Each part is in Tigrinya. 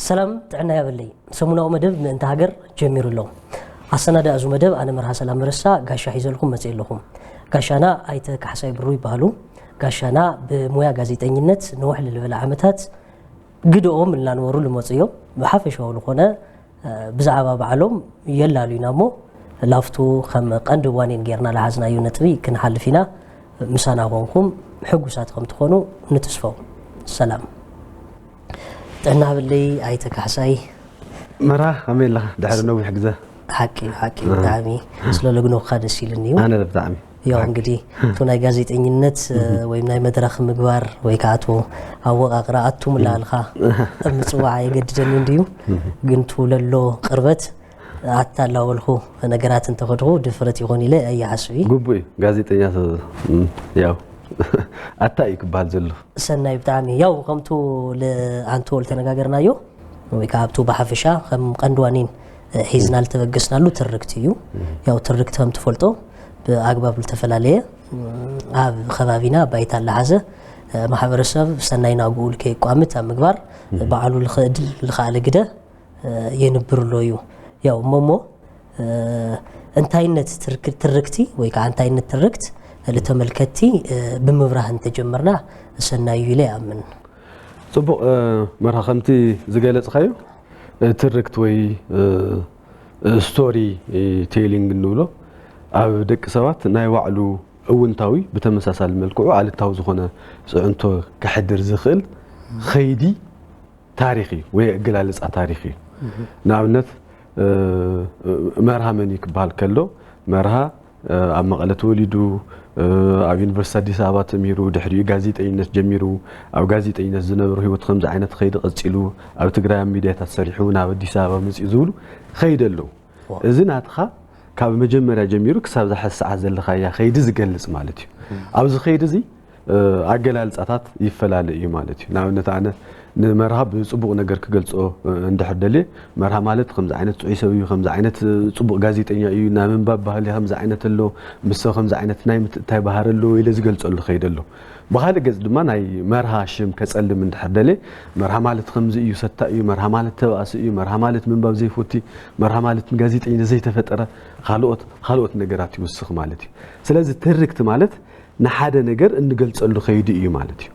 ሰላም ጥዕና ያበለይ። ሰሙናዊ መደብ ምእንቲ ሃገር ጀሚሩ ኣሎ። ኣሰናዳኢ እዚ መደብ ኣነ መርሃ ሰላም ረሳ ጋሻ ሒዘልኩም መፅእ ኣለኹም። ጋሻና ኣይተ ካሕሳይ ብሩ ይበሃሉ። ጋሻና ብሙያ ጋዜጠኝነት ነውሕ ልልበለ ዓመታት ግደኦም እናነበሩ ልመፁ እዮም። ብሓፈሻዊ ዝኾነ ብዛዕባ ባዕሎም የላሉዩና እሞ ላፍቱ ከም ቀንዲ ዋኒን ጌርና ለሓዝናዮ ነጥቢ ክንሓልፍ ኢና። ምሳና ኮንኩም ሕጉሳት ከም ትኾኑ ንትስፈው። ሰላም ጥዕና ብለይ ኣይተ ካሕሳይ። መራ ከመይ ኣለኻ? ድሕሪ ነዊሕ ግዘ። ሓቂ ሓቂ ብጣዕሚ ስለ ለግኖካ ደስ ኢልኒ እዩ። ኣነ ብጣዕሚ ያው እንግዲህ እቱ ናይ ጋዜጠኝነት ወይም ናይ መድረኽ ምግባር ወይ ከዓ እቱ ኣወቃቅራ ኣቱ ምላልካ ምፅዋዕ የገድደኒ እንድዩ። ግን እቱ ለሎ ቅርበት ኣታ ላወልኩ ነገራት እንተኸድኹ ድፍረት ይኾን ኢለ ኣይሓስብ እዩ። ግቡእ እዩ። ጋዜጠኛ ተ- ም፣ ያው ኣታ እዩ ክበሃል ዘሎ። ሰናይ ብጣዕሚ ያው ከምቱ ለኣንቶ ልተነጋገርናዮ ወይ ከዓ ኣብቱ ብሓፈሻ ከም ቀንዲ ዋኒን ሒዝና ልተበገስናሉ ትርክት እዩ። ያው ትርክት ከም ትፈልጦ ብኣግባብ ልተፈላለየ ኣብ ከባቢና ባይታ ላሓዘ ማሕበረሰብ ሰናይ ናጉኡ ልከየቋምት ኣብ ምግባር ባዕሉ ልኽእድል ልኸኣለ ግደ የንብርሎ እዩ። ያው እሞ እሞ እንታይነት ትርክ- ትርክቲ ወይ ከዓ እንታይነት ትርክት ልተመልከቲ ብምብራህ እንተጀመርና ሰናይ እዩ ኢለ ይኣምን። ፅቡቕ መርሃ ከምቲ ዝገለፅኻዮ ትርክት ወይ ስቶሪ ቴሊንግ እንብሎ ኣብ ደቂ ሰባት ናይ ባዕሉ እውንታዊ ብተመሳሳሊ መልክዑ ኣልታዊ ዝኾነ ፅዕንቶ ከሕድር ዝኽእል ኸይዲ ታሪኽ እዩ ወይ ኣገላልፃ ታሪኽ እዩ። ንኣብነት መርሃ መን እዩ ክበሃል ከሎ መርሃ ኣብ መቐለ ተወሊዱ ኣብ ዩኒቨርሲቲ ኣዲስ ኣበባ ተሚሩ ድሕሪኡ ጋዜጠኝነት ጀሚሩ ኣብ ጋዜጠኝነት ዝነበሩ ህይወት ከምዚ ዓይነት ኸይዲ ቀፂሉ ኣብ ትግራይ ኣብ ሚድያታት ሰሪሑ ናብ ኣዲስ ኣበባ መፂኡ ዝብሉ ኸይዲ ኣለዉ። እዚ ናትኻ ካብ መጀመርያ ጀሚሩ ክሳብ ዝሓ ሰዓት ዘለኻያ ኸይዲ ዝገልፅ ማለት እዩ። ኣብዚ ኸይዲ እዚ ኣገላልፃታት ይፈላለ እዩ ማለት እዩ። ንኣብነት ኣነ ንመርሃ ብፅቡቕ ነገር ክገልፆ እንድሕር ደልየ መርሃ ማለት ከምዚ ዓይነት ጥዑይ ሰብ እዩ፣ ከምዚ ዓይነት ፅቡቕ ጋዜጠኛ እዩ፣ ናይ ምንባብ ባህሊ ከምዚ ዓይነት ኣሎ፣ ምስ ሰብ ከምዚ ዓይነት ናይ ምትእታይ ባህሪ ኣሎ ኢለ ዝገልፀሉ ከይደ ኣሎ። ብኻልእ ገፅ ድማ ናይ መርሃ ሽም ከፀልም እንድሕር ደልየ መርሃ ማለት ከምዚ እዩ፣ ሰታ እዩ፣ መርሃ ማለት ተባእሲ እዩ፣ መርሃ ማለት ምንባብ ዘይፈቲ፣ መርሃ ማለት ንጋዜጠኝነት ዘይተፈጠረ ካልኦት ካልኦት ነገራት ይውስኽ ማለት እዩ። ስለዚ ትርክት ማለት ንሓደ ነገር እንገልፀሉ ኸይዲ እዩ ማለት እዩ።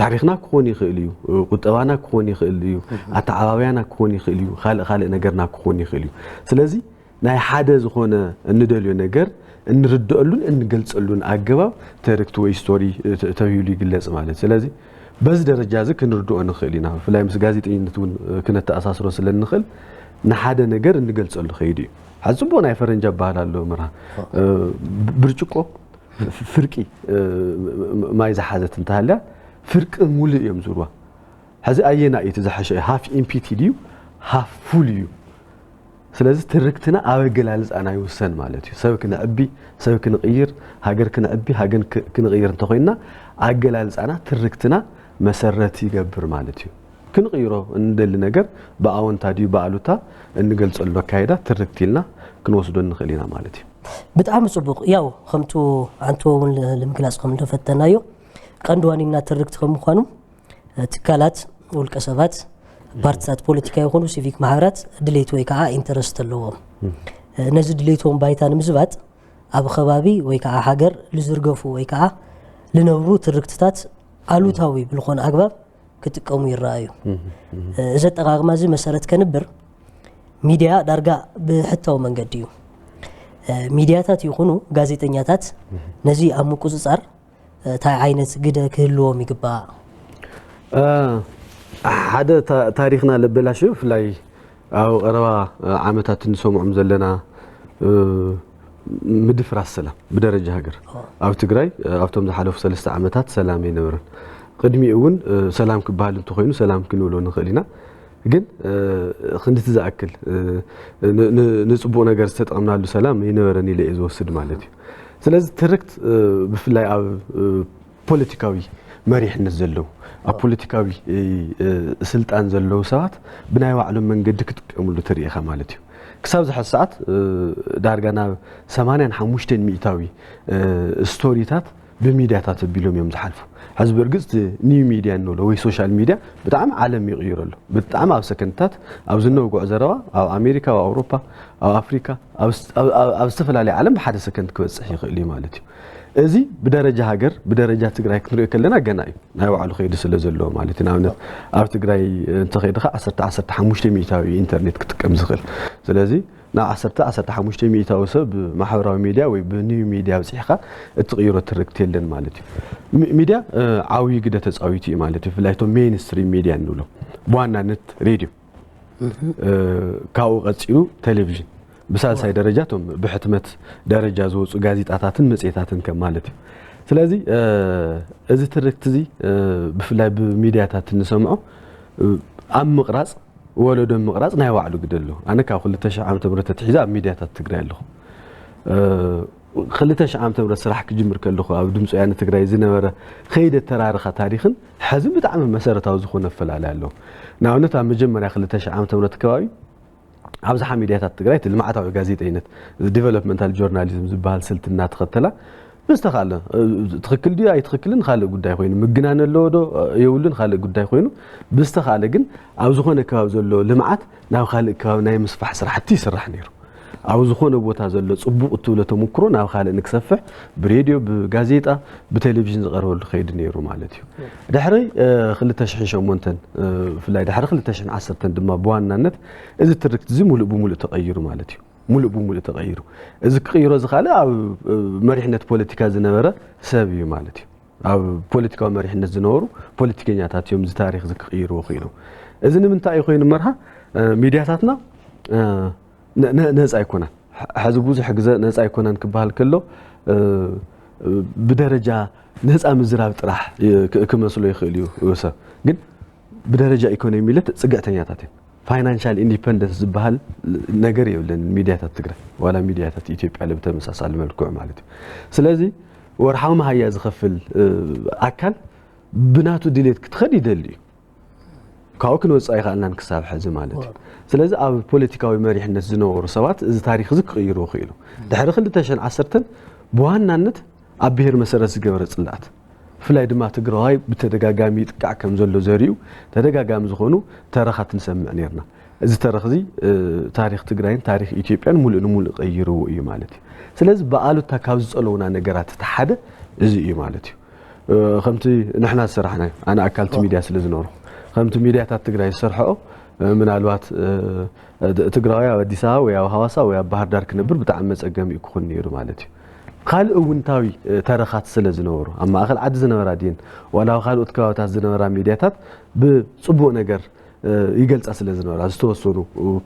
ታሪኽና ክኾን ይኽእል እዩ፣ ቁጠባና ክኾን ይኽእል እዩ፣ ኣተዓባብያና ክኾን ይኽእል እዩ፣ ካልእ ካልእ ነገርና ክኾን ይኽእል እዩ። ስለዚ ናይ ሓደ ዝኾነ እንደልዮ ነገር እንርድአሉን እንገልፀሉን ኣገባብ ትርክት ወይ ስቶሪ ተባሂሉ ይግለፅ ማለት እዩ። ስለዚ በዚ ደረጃ እዚ ክንርድኦ ንኽእል ኢና። ብፍላይ ምስ ጋዜጠኝነት እውን ክነተኣሳስሮ ስለ እንኽእል ንሓደ ነገር እንገልፀሉ ኸይዲ እዩ። ሓዚ ፅቡቕ ናይ ፈረንጂ ኣበሃል ኣሎ ምርሃ ብርጭቆ ፍርቂ ማይ ዝሓዘት እንተሃልያ ፍርቂ ሙሉእ እዮም ዝብልዋ። ሕዚ ኣየና እዩ እቲ ዝሓሸ? ሃፍ ኢምፒቲ ድዩ ሃፍ ፉል እዩ? ስለዚ ትርክትና ኣብ ኣገላልፃና ይውሰን ማለት እዩ። ሰብ ክንዕቢ፣ ሰብ ክንቕይር፣ ሃገር ክንዕቢ፣ ሃገር ክንቕይር እንተኾይንና ኣገላልፃና ትርክትና መሰረት ይገብር ማለት እዩ። ክንቕይሮ እንደሊ ነገር ብኣወንታ ድዩ ብኣሉታ እንገልፀሉ ኣካይዳ ትርክት ኢልና ክንወስዶ ንኽእል ኢና ማለት እዩ። ብጣዕሚ ፅቡቕ። ያው ከምቱ ኣንቶ እውን ንምግላፅ ከም እንደፈተናዮ ቀንዲ ዋኒና ትርክት ከም ምኳኑ ትካላት፣ ውልቀ ሰባት፣ ፓርትታት ፖለቲካ ይኹኑ ሲቪክ ማሕበራት ድሌት ወይ ከዓ ኢንተረስት ኣለዎም። ነዚ ድሌቶም ባይታ ንምዝባጥ ኣብ ከባቢ ወይ ከዓ ሃገር ልዝርገፉ ወይ ከዓ ልነብሩ ትርክትታት ኣሉታዊ ብልኾነ ኣግባብ ክጥቀሙ ይረኣዩ። እዚ ኣጠቓቕማ እዚ መሰረት ከንብር ሚድያ ዳርጋ ብሕታዊ መንገዲ እዩ። ሚድያታት ይኹኑ ጋዜጠኛታት ነዚ ኣብ ምቁፅፃር እንታይ ዓይነት ግደ ክህልዎም ይግባእ? ሓደ ታሪኽና ለበላሽዮ ብፍላይ ኣብ ቀረባ ዓመታት እንሰምዖም ዘለና ምድፍራስ ሰላም ብደረጃ ሃገር ኣብ ትግራይ ኣብቶም ዝሓለፉ ሰለስተ ዓመታት ሰላም ኣይነበረን። ቅድሚኡ እውን ሰላም ክበሃል እንተኾይኑ ሰላም ክንብሎ ንኽእል ኢና። ግን ክንድቲ ዝኣክል ንፅቡቕ ነገር ዝተጠቕምናሉ ሰላም ኣይነበረን ኢለ እየ ዝወስድ ማለት እዩ። ስለዚ ትርክት ብፍላይ ኣብ ፖለቲካዊ መሪሕነት ዘለዉ ኣብ ፖለቲካዊ ስልጣን ዘለዉ ሰባት ብናይ ባዕሎም መንገዲ ክጥቀምሉ ትርኢ ኢኻ ማለት እዩ። ክሳብ ዝሓዚ ሰዓት ዳርጋ ናብ ሰማንያን ሓሙሽተን ሚእታዊ ስቶሪታት ብሚድያታት ኣቢሎም እዮም ዝሓልፉ። ሕዚ ብእርግፅ እቲ ኒው ሚድያ እንብሎ ወይ ሶሻል ሚድያ ብጣዕሚ ዓለም ይቕይሮ ኣሎ። ብጣዕሚ ኣብ ሰከንድታት ኣብ ዝነውግዖ ዘረባ ኣብ ኣሜሪካ፣ ኣብ ኣውሮፓ፣ ኣብ ኣፍሪካ፣ ኣብ ስ- ኣብ- ኣብ- ኣብ ዝተፈላለየ ዓለም ብሓደ ሰከንድ ክበፅሕ ይኽእል እዩ ማለት እዩ። እዚ ብደረጃ ሃገር ብደረጃ ትግራይ ክንሪኦ ከለና ገና እዩ፣ ናይ ባዕሉ ከይዲ ስለ ዘለዎ ማለት እዩ። ንኣብነት ኣብ ትግራይ እንተኸይድካ ዓሰርተ ዓሰርተ ሓሙሽተ ሚእታዊ ኢንተርኔት ክጥቀም ዝኽእል። ስለዚ ናብ ዓሰርተ ዓሰርተ ሓሙሽተ ሚእታዊ ሰብ ብማሕበራዊ ሚድያ ወይ ብኒው ሚድያ ኣብፂሕካ እትቕይሮ ትርክት የለን ማለት እዩ። ሚ- ሚድያ እ፣ ዓብዪ ግደ ተፃዊቱ እዩ ማለት እዩ። ብፍላይ እቶም ሜይንስትሪም ሚድያ እንብሎ ብዋናነት ሬድዮ፣ እ፣ ካብኡ ቀፂሉ ቴሌቪዥን፣ ብሳልሳይ ደረጃ እቶም ብሕትመት ደረጃ ዝወፁ ጋዜጣታትን መፅሄታትን ከም ማለት እዩ። ስለዚ እ፣ እዚ ትርክት እዚ እ፣ ብፍላይ ብሚድያታት እንሰምዖ እ፣ ኣብ ምቕራፅ ወለዶ ምቕራፅ ናይ ባዕሉ ግደ ኣለዎ። ኣነ ካብ ክልተ ሽሕ ዓመተ ምህረት ተትሒዘ ኣብ ሚድያታት ትግራይ ኣለኹ። እ፣ ክልተ ሽሕ ዓመተ ምህረት ስራሕ ክጅምር ከለኹ ኣብ ድምፂ ወያነ ትግራይ ዝነበረ ከይዲ ኣተራርኻ ታሪኽን ሕዚ ብጣዕሚ መሰረታዊ ዝኾነ ኣፈላለይ ኣለዎ። ንኣብነት ኣብ መጀመርያ ክልተ ሽሕ ዓመተ ምህረት ከባቢ ኣብዝሓ ሚድያታት ትግራይ እቲ ልምዓታዊ ጋዜጠይነት ዲቨሎፕመንታል ጆርናሊዝም ዝበሃል ስልቲ እናተኸተላ ብዝተኻለ እ፣ ትኽክል ድዩ ኣይትኽክልን ካልእ ጉዳይ ኮይኑ ምግናን ኣለዎ ዶ የብሉን ካልእ ጉዳይ ኮይኑ ብዝተኻለ ግን ኣብ ዝኾነ ከባቢ ዘሎ ልምዓት ናብ ካልእ ከባቢ ናይ ምስፋሕ ስራሕቲ ይስራሕ ነይሩ። ኣብ ዝኾነ ቦታ ዘሎ ፅቡቕ እትብሎ ተሞክሮ ናብ ካልእ ንክሰፍሕ ብሬድዮ ብጋዜጣ ብቴሌቪዥን ዝቐርበሉ ከይዲ ነይሩ ማለት እዩ። ድሕሪ እ፣ ክልተ ሽሕን ሸሞንተን እ፣ ብፍላይ ድሕሪ ክልተ ሽሕን ዓሰርተን ድማ ብዋናነት እዚ ትርክት እዚ ሙሉእ ብሙሉእ ተቐይሩ ማለት እዩ። ሙሉእ ብሙሉእ ተቐይሩ። እዚ ክቕይሮ ዝኻለ ኣብ እ፣ መሪሕነት ፖለቲካ ዝነበረ ሰብ እዩ ማለት እዩ። ኣብ ፖለቲካዊ መሪሕነት ዝነበሩ ፖለቲከኛታት እዮም እዚ ታሪክ እዚ ክቕይርዎ ክኢሎም። እዚ ንምንታይ እዩ ኮይኑ መርሃ እ፣ ሚድያታትና እ፣ ነ- ነ- ነፃ ኣይኮነን። ሐ- ሐዚ ብዙሕ ግዘ ነፃ ኣይኮነን ክበሃል ከሎ እ፣ እ፣ ብደረጃ ነፃ ምዝራብ ጥራሕ እ፣ ክ- ክመስሎ ይኽእል እዩ ሰብ ግን ብደረጃ ኢኮኖሚ ኢለት ፅግዕተኛታት እዮም። ፋይናንሻል ኢንዲፐንደንስ ዝበሃል ነገር የብለን ሚድያታት ትግራይ ዋላ ሚድያታት ኢትዮጵያ ብተመሳሳሊ መልክዑ ማለት እዩ። ስለዚ ወርሓዊ መሃያ ዝኸፍል እ፣ ኣካል ብናቱ ድሌት ክትኸድ ይደሊ እዩ። ካብኡ ክንወፅእ ኣይኸኣልናን ክሳብ ሕዚ ማለት እዩ። ስለዚ ኣብ ፖለቲካዊ መሪሕነት ዝነበሩ ሰባት እዚ ታሪክ እዚ ክቕይርዎ ክኢሉ ድሕሪ ክልተ ሽሕን ዓሰርተን ብዋናነት ኣብ ብሄር መሰረት ዝገበረ ፅልኣት ብፍላይ ድማ ትግራዋይ ብተደጋጋሚ ይጥቃዕ ከም ዘሎ ዘርእዩ ተደጋጋሚ ዝኾኑ ተረኻት ንሰምዕ ነርና። እዚ ተረኽ እዚ እ፣ ታሪክ ትግራይን ታሪክ ኢትዮጵያን ሙሉእ ንሙሉእ ቀይርዎ እዩ ማለት እዩ። ስለዚ ብኣሉታ ካብ ዝፀለውና ነገራት እቲ ሓደ እዚ እዩ ማለት እዩ። እ፣ ከምቲ ንሕና ዝሰራሕናዮ ኣነ ኣካልቲ ሚድያ ስለ ዝነበርኩ ከምቲ ሚድያታት ትግራይ ዝሰርሐኦ እ፣ ምናልባት እ፣ እ፣ ትግራዋይ ኣብ ኣዲስ ኣበባ ወይ ኣብ ሃዋሳ ወይ ኣብ ባህር ዳር ክነብር ብጣዕሚ መፀገሚ እዩ ክኾን ነይሩ ማለት እዩ። ካልእ እውንታዊ እ፣ ተረኻት ስለ ዝነበሩ ኣብ ማእኸል ዓዲ ዝነበራ ድየን ዋላ ኣብ ካልኦት ከባብታት ዝነበራ ሚድያታት ብፅቡቕ ነገር እ፣ ይገልፃ ስለ ዝነበራ ዝተወሰኑ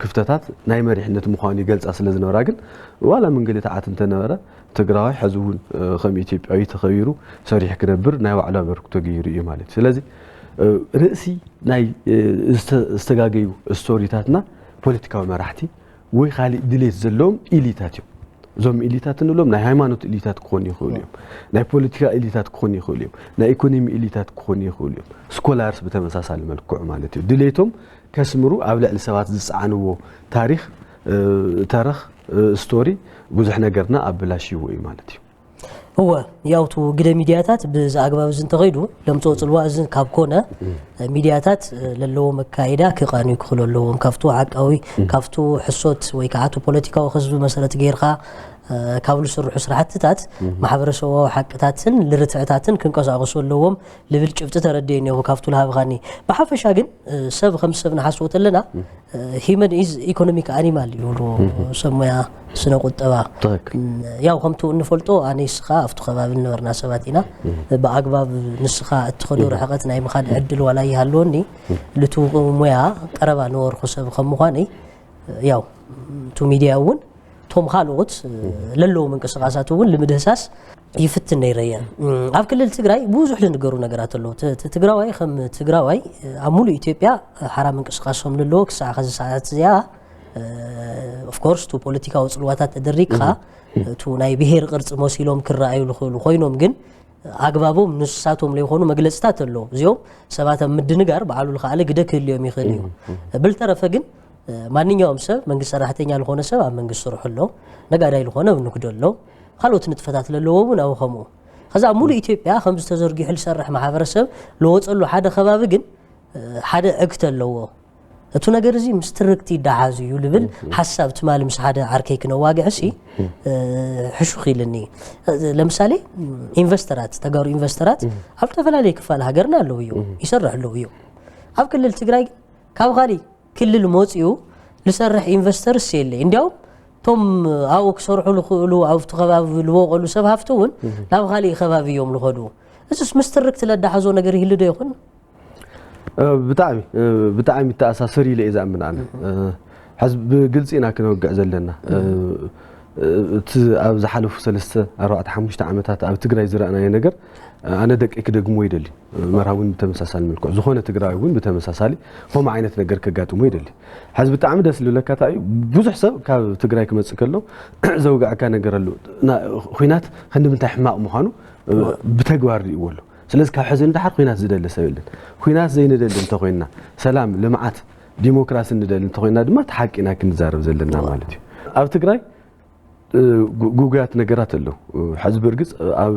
ክፍተታት ናይ መሪሕነት ምዃኑ ይገልፃ ስለ ዝነበራ ግን ዋላ ምንግልታዓት እንተነበረ ትግራዋይ ሕዚ እውን እ፣ ከም ኢትዮጵያዊ ተኸቢሩ ሰሪሑ ክነብር ናይ ባዕሉ ኣበርክቶ ገይሩ እዩ ማለት እዩ። ስለዚ እ፣ ርእሲ ናይ እ፣ ዝተ- ዝተጋገዩ ስቶሪታትና ፖለቲካዊ መራሕቲ ወይ ካሊእ ድሌት ዘለዎም ኢሊታት እዮም። እዞም ኢሊታት እንብሎም ናይ ሃይማኖት ኢሊታት ክኾኑ ይኽእሉ እዮም፣ ናይ ፖለቲካ ኢሊታት ክኾኑ ይኽእሉ እዮም፣ ናይ ኢኮኖሚ ኢሊታት ክኾኑ ይኽእሉ እዮም። ስኮላርስ ብተመሳሳሊ መልክዑ ማለት እዩ። ድሌቶም ከስምሩ ኣብ ልዕሊ ሰባት ዝፀዓንዎ ታሪክ እ፣ ተረኽ እ፣ ስቶሪ ብዙሕ ነገርና ኣበላሽዎ እዩ ማለት እዩ። እወ፣ ያው እቲ ግደ ሚድያታት ብዚ ኣግባብ እዚ እንተኸይዱ ለምፅኦ ፅልዋ እዚ ካብ ኮነ ሚድያታት ለለዎም ኣካይዳ ክቓንዩ ክኽእሉ ኣለዎም። ካብቲ ሓቃዊ ካብቲ ሕሶት ወይ ከዓ እቲ ፖለቲካዊ ከዝቢ መሰረት ገይርካ ካብ ዝስርሑ ስራሕትታት ማሕበረሰባዊ ሓቅታትን ልርትዕታትን ክንቀሳቐሱ ኣለዎም ልብል ጭብጢ ተረዲኤ እኒኹ ካብቱ ልሃብኻኒ። ብሓፈሻ ግን ሰብ ከም ሰብ ንሓስቦ ተለና human is economic animal ይብሉ ሰብ ሞያ ስነ ቁጠባ። ያው ከምቱ እንፈልጦ ኣነ ንስኻ ኣብቱ ከባቢ ዝነበርና ሰባት ኢና። ብኣግባብ ንስኻ እትኸዶ ርሕቐት ናይ ምኻድ ዕድል ዋላ ይሃልወኒ ልቱ ሞያ ቀረባ ነበርኩ ሰብ ከም ምዃነይ ያው ቱ ሚድያ እውን እቶም ካልኦት ለለዉ ምንቅስቃሳት እውን ልምድህሳስ ይፍትን ነይረ እየ። ኣብ ክልል ትግራይ ብዙሕ ዝንገሩ ነገራት ኣለዉ። ትግራዋይ ከም ትግራዋይ ኣብ ሙሉእ ኢትዮጵያ ሓራ ምንቅስቃሶም ልለዎ ክሳዕ ከዚ ሰዓት እዚኣ ኦፍኮርስ ቱ ፖለቲካዊ ፅልዋታት ተደሪግካ ቱ ናይ ብሄር ቅርፂ መሲሎም ክረኣዩ ዝኽእሉ ኮይኖም ግን ኣግባቦም ንሳቶም ለይኾኑ መግለፅታት ኣለዉ። እዚኦም ሰባት ኣብ ምድንጋር በዓሉ ልኸኣለ ግደ ክህልዮም ይኽእል እዩ። ብልተረፈ ግን ማንኛውም ሰብ መንግስቲ ሰራሕተኛ ዝኾነ ሰብ ኣብ መንግስቲ ስርሑ ኣሎ፣ ነጋዳይ ዝኾነ ኣብ ንግዱ ኣሎ፣ ካልኦት ንጥፈታት ለለዎ እውን ኣብ ከምኡ። እዛ ሙሉ ኢትዮጵያ ከም ዝተዘርጊሑ ዝሰርሕ ማሕበረሰብ ለወፀሉ ሓደ ከባቢ ግን ሓደ ዕግተ ኣለዎ። እቱ ነገር እዚ ምስ ትርክቲ ይደሓዝ እዩ ልብል ሓሳብ ትማሊ ምስ ሓደ ዓርከይ ክነዋግዕ ሲ ሕሹኽ ኢልኒ። ለምሳሌ ኢንቨስተራት፣ ተጋሩ ኢንቨስተራት ኣብ ዝተፈላለየ ክፋል ሃገርና ኣለዉ እዮም፣ ይሰርሕ ኣለዉ እዮም። ኣብ ክልል ትግራይ ግን ካብ ካሊእ ክልል መፂኡ ዝሰርሕ ኢንቨስተርስ የለ። እንዲያውም እቶም ኣብኡ ክሰርሑ ዝኽእሉ ኣብቲ ከባቢ ዝበቆሉ ሰብ ሃፍቲ እውን ናብ ካሊእ ከባቢ እዮም ዝኸዱ። እዚስ ምስ ትርክቲ ለዳሓዞ ነገር ይህሉ ዶ ይኾን? ብጣዕሚ ብጣዕሚ ይተኣሳሰር ኢለ እየ ዝኣምን ኣነ። ሕዚ ብግልፂ ኢና ክነውግዕ ዘለና። እቲ ኣብ ዝሓለፉ ሰለስተ ኣርባዕተ ሓሙሽተ ዓመታት ኣብ ትግራይ ዝረኣናዮ ነገር ኣነ ደቂ ክደግሞ ይደሊ። መርሃ እውን ብተመሳሳሊ መልክዑ ዝኾነ ትግራዊ እውን ብተመሳሳሊ ከምኡ ዓይነት ነገር ከጋጥሞ ይደሊ። ሕዚ ብጣዕሚ ደስ ዝብለካ እንታይ እዩ፣ ብዙሕ ሰብ ካብ ትግራይ ክመፅእ ከሎ ዘውግዐካ ነገር ኣሎ። ኩናት ክንዲ ምንታይ ሕማቕ ምዃኑ ብተግባር ሪእዎ ኣሎ። ስለዚ ካብ ሕዚ ንደሓር ኩናት ዝደሊ ሰብ የለን። ኩናት ዘይንደሊ እንተኮይንና፣ ሰላም፣ ልምዓት፣ ዲሞክራሲ ንደሊ እንተኮይንና ድማ እቲ ሓቂ ኢና ክንዛረብ ዘለና ማለት እዩ። ኣብ ትግራይ ጉጉያት ነገራት ኣለዉ። ሕዚ ብርግፅ ኣብ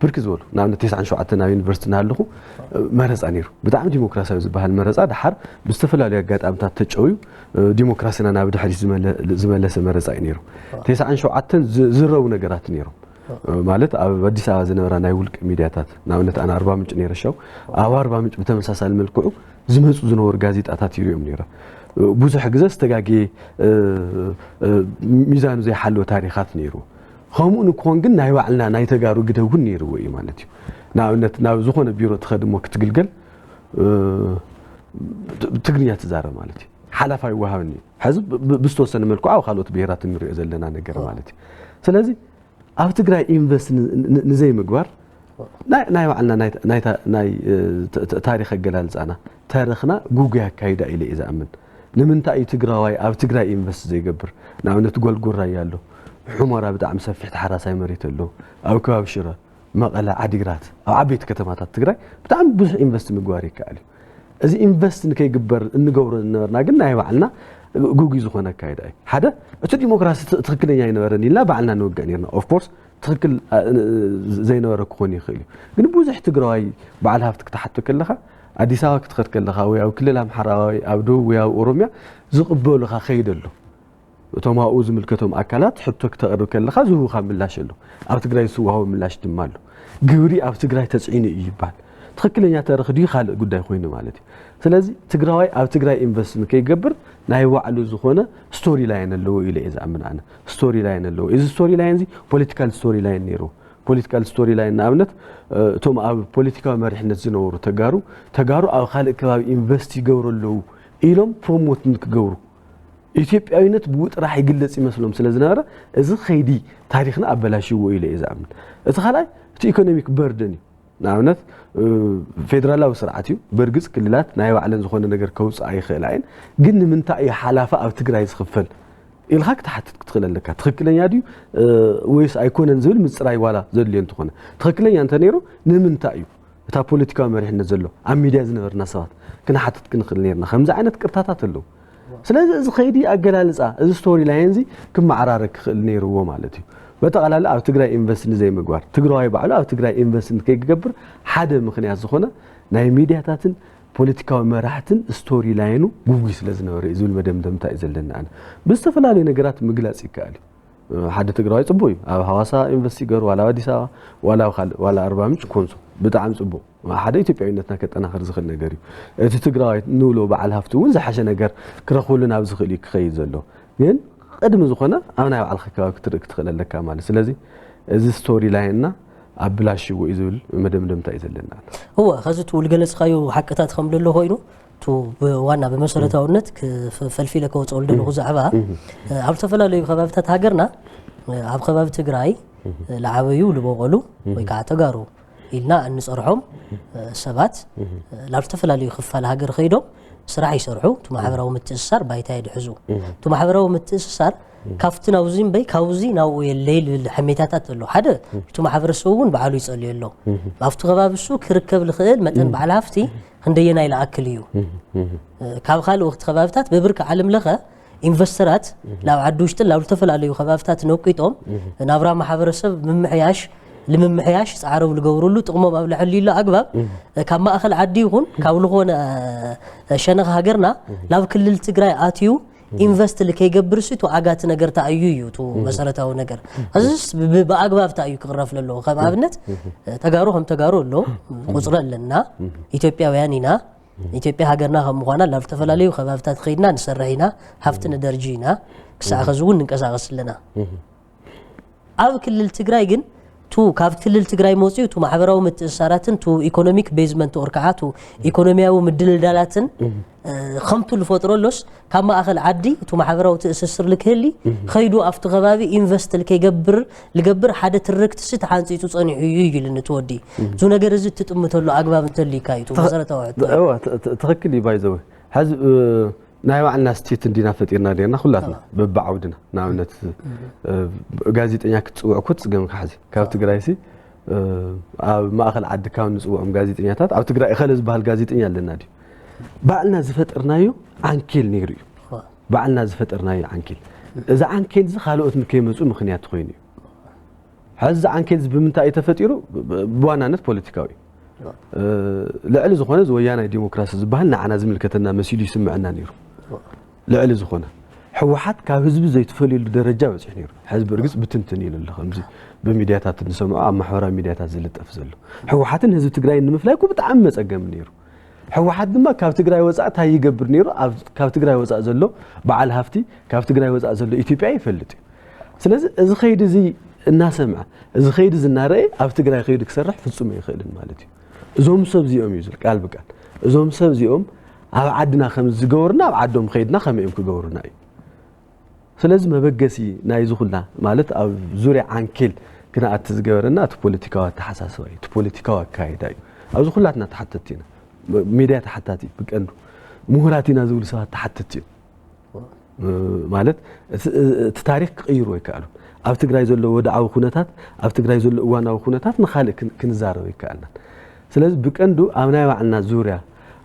ብርክ ዝበሉ ንኣብነት ተስዓን ሸውዓተን ኣብ ዩኒቨርሲቲ እናሃለኹ መረፃ ነይሩ። ብጣዕሚ ዲሞክራሲያዊ ዝበሃል መረፃ ድሓር ብዝተፈላለዩ ኣጋጣምታት ተጨውዩ ዲሞክራሲና ናብ ድሕሪት ዝመለሰ መረፃ እዩ ነይሩ። ተስዓን ሸውዓተን ዝረቡ ነገራት ነይሮም። ማለት ኣብ ኣዲስ ኣበባ ዝነበራ ናይ ውልቂ ሚድያታት ንኣብነት ኣነ ኣርባ ምንጭ ነይረ ሻው ኣብ ኣርባ ምንጭ ብተመሳሳሊ መልክዑ ዝመፁ ዝነበሩ ጋዜጣታት ይሪኦም ነይረ። ብዙሕ ግዜ ዝተጋግየ ሚዛኑ ዘይሓለወ ታሪኻት ነይሩ። ከምኡ ንክኾን ግን ናይ ባዕልና ናይ ተጋሩ ግደ እውን ነይርዎ እዩ ማለት እዩ። ንኣብነት ናብ ዝኾነ ቢሮ ትኸድ እሞ ክትግልገል ትግርኛ ትዛረብ ማለት እዩ። ሓላፋ ይወሃበኒ እዩ። ሕዚ ብዝተወሰነ መልክዑ ኣብ ካልኦት ብሄራት እንሪኦ ዘለና ነገር ማለት እዩ። ስለዚ ኣብ ትግራይ ኢንቨስት ንዘይምግባር ናይ ባዕልና ናይ ታሪክ ኣገላልፃና ተረኽና ጉጉይ ኣካይዳ ኢለ እየ ዝኣምን። ንምንታይ እዩ ትግራዋይ ኣብ ትግራይ ኢንቨስት ዘይገብር? ንኣብነት ጎልጎል ራያ ኣሎ፣ ሑመራ ብጣዕሚ ሰፊሕ ተሓራሳይ መሬት ኣሎ፣ ኣብ ከባቢ ሽረ፣ መቐለ፣ ዓዲግራት ኣብ ዓበይቲ ከተማታት ትግራይ ብጣዕሚ ብዙሕ ኢንቨስት ምግባር ይከኣል እዩ። እዚ ኢንቨስት ንከይግበር እንገብሮ ዝነበርና ግን ናይ ባዕልና ጉጉይ ዝኾነ ኣካይዳ እዩ። ሓደ እቲ ዲሞክራሲ ትኽክለኛ ኣይነበረን ኢልና ባዕልና ንወግዕ ነርና። ኦፍኮርስ ትኽክል ዘይነበረ ክኾን ይኽእል እዩ። ግን ብዙሕ ትግራዋይ በዓል ሃፍቲ ክትሓቶ ከለኻ ኣዲስ ኣበባ ክትኸድ ከለኻ ወይ ኣብ ክልል ኣምሓራ ወይ ኣብ ደቡብ ወይ ኣብ ኦሮሚያ ዝቕበሉኻ ከይደ ኣሎ። እቶም ኣብኡ ዝምልከቶም ኣካላት ሕቶ ክተቕርብ ከለኻ ዝህቡኻ ምላሽ ኣሎ። ኣብ ትግራይ ዝወሃቦ ምላሽ ድማ ኣሎ። ግብሪ ኣብ ትግራይ ተፅዒኑ እዩ ይበሃል። ትኽክለኛ ተረኽ ድዩ ካልእ ጉዳይ ኮይኑ ማለት እዩ። ስለዚ ትግራዋይ ኣብ ትግራይ ኢንቨስት ንከይገብር ናይ ባዕሉ ዝኾነ ስቶሪ ላይን ኣለዎ ኢለ እየ ዝኣምን ኣነ። ስቶሪ ላይን ኣለዎ። እዚ ስቶሪ ላይን እዚ ፖለቲካል ስቶሪ ላይን ነይሩ። ፖለቲካል ስቶሪ ላይን ንኣብነት እቶም ኣብ ፖለቲካዊ መሪሕነት ዝነበሩ ተጋሩ ተጋሩ ኣብ ካልእ ከባቢ ኢንቨስት ይገብሩ ኣለዉ ኢሎም ፕሮሞት ንክገብሩ ኢትዮጵያዊነት ብኡ ጥራሕ ይግለፅ ይመስሎም ስለ ዝነበረ እዚ ከይዲ ታሪክና ኣበላሽዎ ኢለ እየ ዝኣምን። እቲ ካልኣይ እቲ ኢኮኖሚክ በርደን እዩ። ንኣብነት ፌደራላዊ ስርዓት እዩ። በርግፅ ክልላት ናይ ባዕለን ዝኾነ ነገር ከውፅኣ ይኽእላ እየን። ግን ንምንታይ እዩ ሓላፋ ኣብ ትግራይ ዝኽፈል ኢልካ ክትሓትት ክትኽእል ኣለካ። ትኽክለኛ ድዩ ወይስ ኣይኮነን ዝብል ምፅራይ ዋላ ዘድልዮ እንትኾነ ትኽክለኛ እንተነይሩ ንምንታይ እዩ እታ ፖለቲካዊ መሪሕነት ዘሎ ኣብ ሚድያ ዝነበርና ሰባት ክንሓትት ክንኽእል ነርና። ከምዚ ዓይነት ቅርታታት ኣለዉ። ስለዚ እዚ ኸይዲ ኣገላልፃ እዚ ስቶሪ ላይን እዚ ክመዓራረ ክኽእል ነይርዎ ማለት እዩ። በጠቓላላ ኣብ ትግራይ ኢንቨስት ንዘይምግባር ትግራዋይ ባዕሉ ኣብ ትግራይ ኢንቨስት ንከይገብር ሓደ ምኽንያት ዝኾነ ናይ ሚድያታትን ፖለቲካዊ መራሕትን ስቶሪ ላይኑ ጉጉይ ስለ ዝነበረ እዩ ዝብል መደምደምታ እዩ ዘለና። ኣነ ብዝተፈላለዩ ነገራት ምግላፅ ይከኣል እዩ። ሓደ ትግራዋይ ፅቡቅ እዩ ኣብ ሃዋሳ ኢንቨስት ይገሩ ዋላ ኣብ ኣዲስ ኣበባ ዋላ ኣብ ካልእ ዋላ ኣርባ ምንጭ ኮንሶ ብጣዕሚ ፅቡቅ ሓደ ኢትዮጵያዊነትና ከጠናኽር ዝኽእል ነገር እዩ። እቲ ትግራዋይ ንብሎ በዓል ሃፍቲ እውን ዝሓሸ ነገር ክረኽብሉ ናብ ዝኽእል እዩ ክኸይድ ዘሎ። ግን ቅድሚ ዝኾነ ኣብ ናይ ባዕልካ ከባቢ ክትርኢ ክትኽእል ኣለካ ማለት ስለዚ እዚ ስቶሪ ላይንና ኣብላሽዎ እዩ ዝብል መደምደምታ እዩ ዘለና። እወ ኸዚ እቲ ዝገለፅካዮ ሓቅታት ከም ዘሎ ኮይኑ እቱ ዋና ብመሰረታውነት ፈልፊለ ከወፅኦ ዝደለኹ ዛዕባ ኣብ ዝተፈላለዩ ከባብታት ሃገርና ኣብ ከባቢ ትግራይ ዝዓበዩ ዝበቆሉ ወይ ከዓ ተጋሩ ኢልና እንፀርሖም ሰባት ናብ ዝተፈላለዩ ክፋል ሃገር ከይዶም ስራሕ ይሰርሑ። እቲ ማሕበራዊ ምትእስሳር ባይታ የድሕዙ። እቲ ማሕበራዊ ምትእስሳር ካብቲ ናብዚ እምበይ ካብዚ ናብኡ የለይ ዝብል ሕሜታታት ኣሎ። ሓደ እቲ ማሕበረሰቡ እውን ባዕሉ ይፀልዮ ኣሎ። ኣብቲ ከባቢ እሱ ክርከብ ዝኽእል መጠን በዓል ሃፍቲ ክንደየናይ ዝኣክል እዩ። ካብ ካልእ ወቅቲ ከባብታት ብብርኪ ዓለም ለኸ ኢንቨስተራት ናብ ዓዲ ውሽጥን ናብ ዝተፈላለዩ ከባብታት ነቂጦም ናብራ ማሕበረሰብ ምምሕያሽ ንምምሕያሽ ፃዕረው ዝገብርሉ ጥቕሞም ኣብ ልዕሊ ኣሎ ኣግባብ ካብ ማእኸል ዓዲ ይኹን ካብ ዝኾነ ሸነኽ ሃገርና ናብ ክልል ትግራይ ኣትዩ ኢንቨስት ልከይገብር ሲ ቱ ኣጋቲ ነገር ተኣዩ እዩ ቱ መሰረታዊ ነገር እዚስ ብኣግባብ ተኣዩ ክቕረፍ ለለዎ ከም ኣብነት ተጋሩ ከም ተጋሩ ኣሎ ቁፅሪ ኣለና ኢትዮጵያውያን ኢና ኢትዮጵያ ሃገርና ከም ምዃና ናብ ዝተፈላለዩ ከባብታት ኸይድና ንሰርሕ ኢና ሃፍቲ ንደርጂ ኢና ክሳዕ ኸዚ እውን ንንቀሳቐስ ኣለና ኣብ ክልል ትግራይ ግን ቱ ካብ ክልል ትግራይ መፅኡ ቱ ማሕበራዊ ምትእሳራትን ቱ ኢኮኖሚክ ቤዝመንት ኦር ከዓ ቱ ኢኮኖሚያዊ ምድልዳላትን ከምቱ ዝፈጥረሎስ ካብ ማእኸል ዓዲ ቱ ማሕበራዊ ትእስስር ልክህሊ ኸይዱ ኣብቲ ከባቢ ኢንቨስት ልከይገብር ልገብር ሓደ ትርክትሲ ተሓንፂፁ ፀኒሑ እዩ ይልኒ ትወዲ እዙ ነገር እዚ ትጥምተሉ ኣግባብ እንተልካ እዩ ቱ መሰረታዊ ሕቶ ትኽክል እዩ ባይዘወ ሕዚ ናይ ባዕልና ስቴት እንዲና ፈጢርና ኔርና ኩላትና በብዓውድና ንኣብነት ጋዜጠኛ ክትፅውዕ እኮ ትፅገምካ ሕዚ ካብ ትግራይ ሲ ኣብ ማእኸል ዓዲ ካብ ንፅውዖም ጋዜጠኛታት ኣብ ትግራይ እኸለ ዝበሃል ጋዜጠኛ ኣለና ድዩ ባዕልና ዝፈጠርናዮ ዓንኬል ነይሩ እዩ ባዕልና ዝፈጠርናዮ ዓንኬል እዚ ዓንኬል እዚ ካልኦት ንከይመፁ ምክንያት ኮይኑ እዩ ሕዚ ዓንኬል እዚ ብምንታይ እዩ ተፈጢሩ ብዋናነት ፖለቲካዊ ልዕሊ ዝኾነ ዝወያናይ ዲሞክራሲ ዝበሃል ንዓና ዝምልከተና መሲሉ ይስምዐና ነይሩ ልዕሊ ዝኾነ ህወሓት ካብ ህዝቢ ዘይትፈልየሉ ደረጃ በፂሑ ነይሩ ሕዚ ብእርግፅ ብትንትን ኢሉ ኣሎ ከምዚ ብሚድያታት ንሰምዖ ኣብ ማሕበራዊ ሚድያታት ዝልጠፍ ዘሎ ህወሓትን ህዝቢ ትግራይን ንምፍላይ እኮ ብጣዕሚ መፀገሚ ነይሩ ህወሓት ድማ ካብ ትግራይ ወፃእ እንታይ ይገብር ነይሩ ካብ ትግራይ ወፃእ ዘሎ በዓል ሃፍቲ ካብ ትግራይ ወፃእ ዘሎ ኢትዮጵያ ይፈልጥ እዩ ስለዚ እዚ ኸይዲ እዚ እናሰምዐ እዚ ኸይዲ እዚ እናረአ ኣብ ትግራይ ኸይዱ ክሰርሕ ፍፁም ኣይኽእልን ማለት እዩ እዞም ሰብ እዚኦም እዩ ዝብል ቃል ብቃል እዞም ሰብ እዚኦም ኣብ ዓድና ከም ዝገበሩና ኣብ ዓዶም ኸይድና ከመይ እዮም ክገብሩና እዩ ስለዚ መበገሲ ናይዚ ኩላ ማለት ኣብ ዙርያ ዓንኬል ክንኣቲ ዝገበረና እቲ ፖለቲካዊ ኣተሓሳስባ እዩ እቲ ፖለቲካዊ ኣካይዳ እዩ ኣብዚ ኩላትና ተሓተቲ ኢና ሚድያ ተሓታቲ ብቀንዱ ምሁራት ኢና ዝብሉ ሰባት ተሓተቲ እዮም ማለት እቲ ታሪክ ክቅይሩ ኣይከኣሉን ኣብ ትግራይ ዘሎ ወድዓዊ ኩነታት ኣብ ትግራይ ዘሎ እዋናዊ ኩነታት ንካልእ ክንዛረብ ኣይከኣልናን ስለዚ ብቀንዱ ኣብ ናይ ባዕልና ዙርያ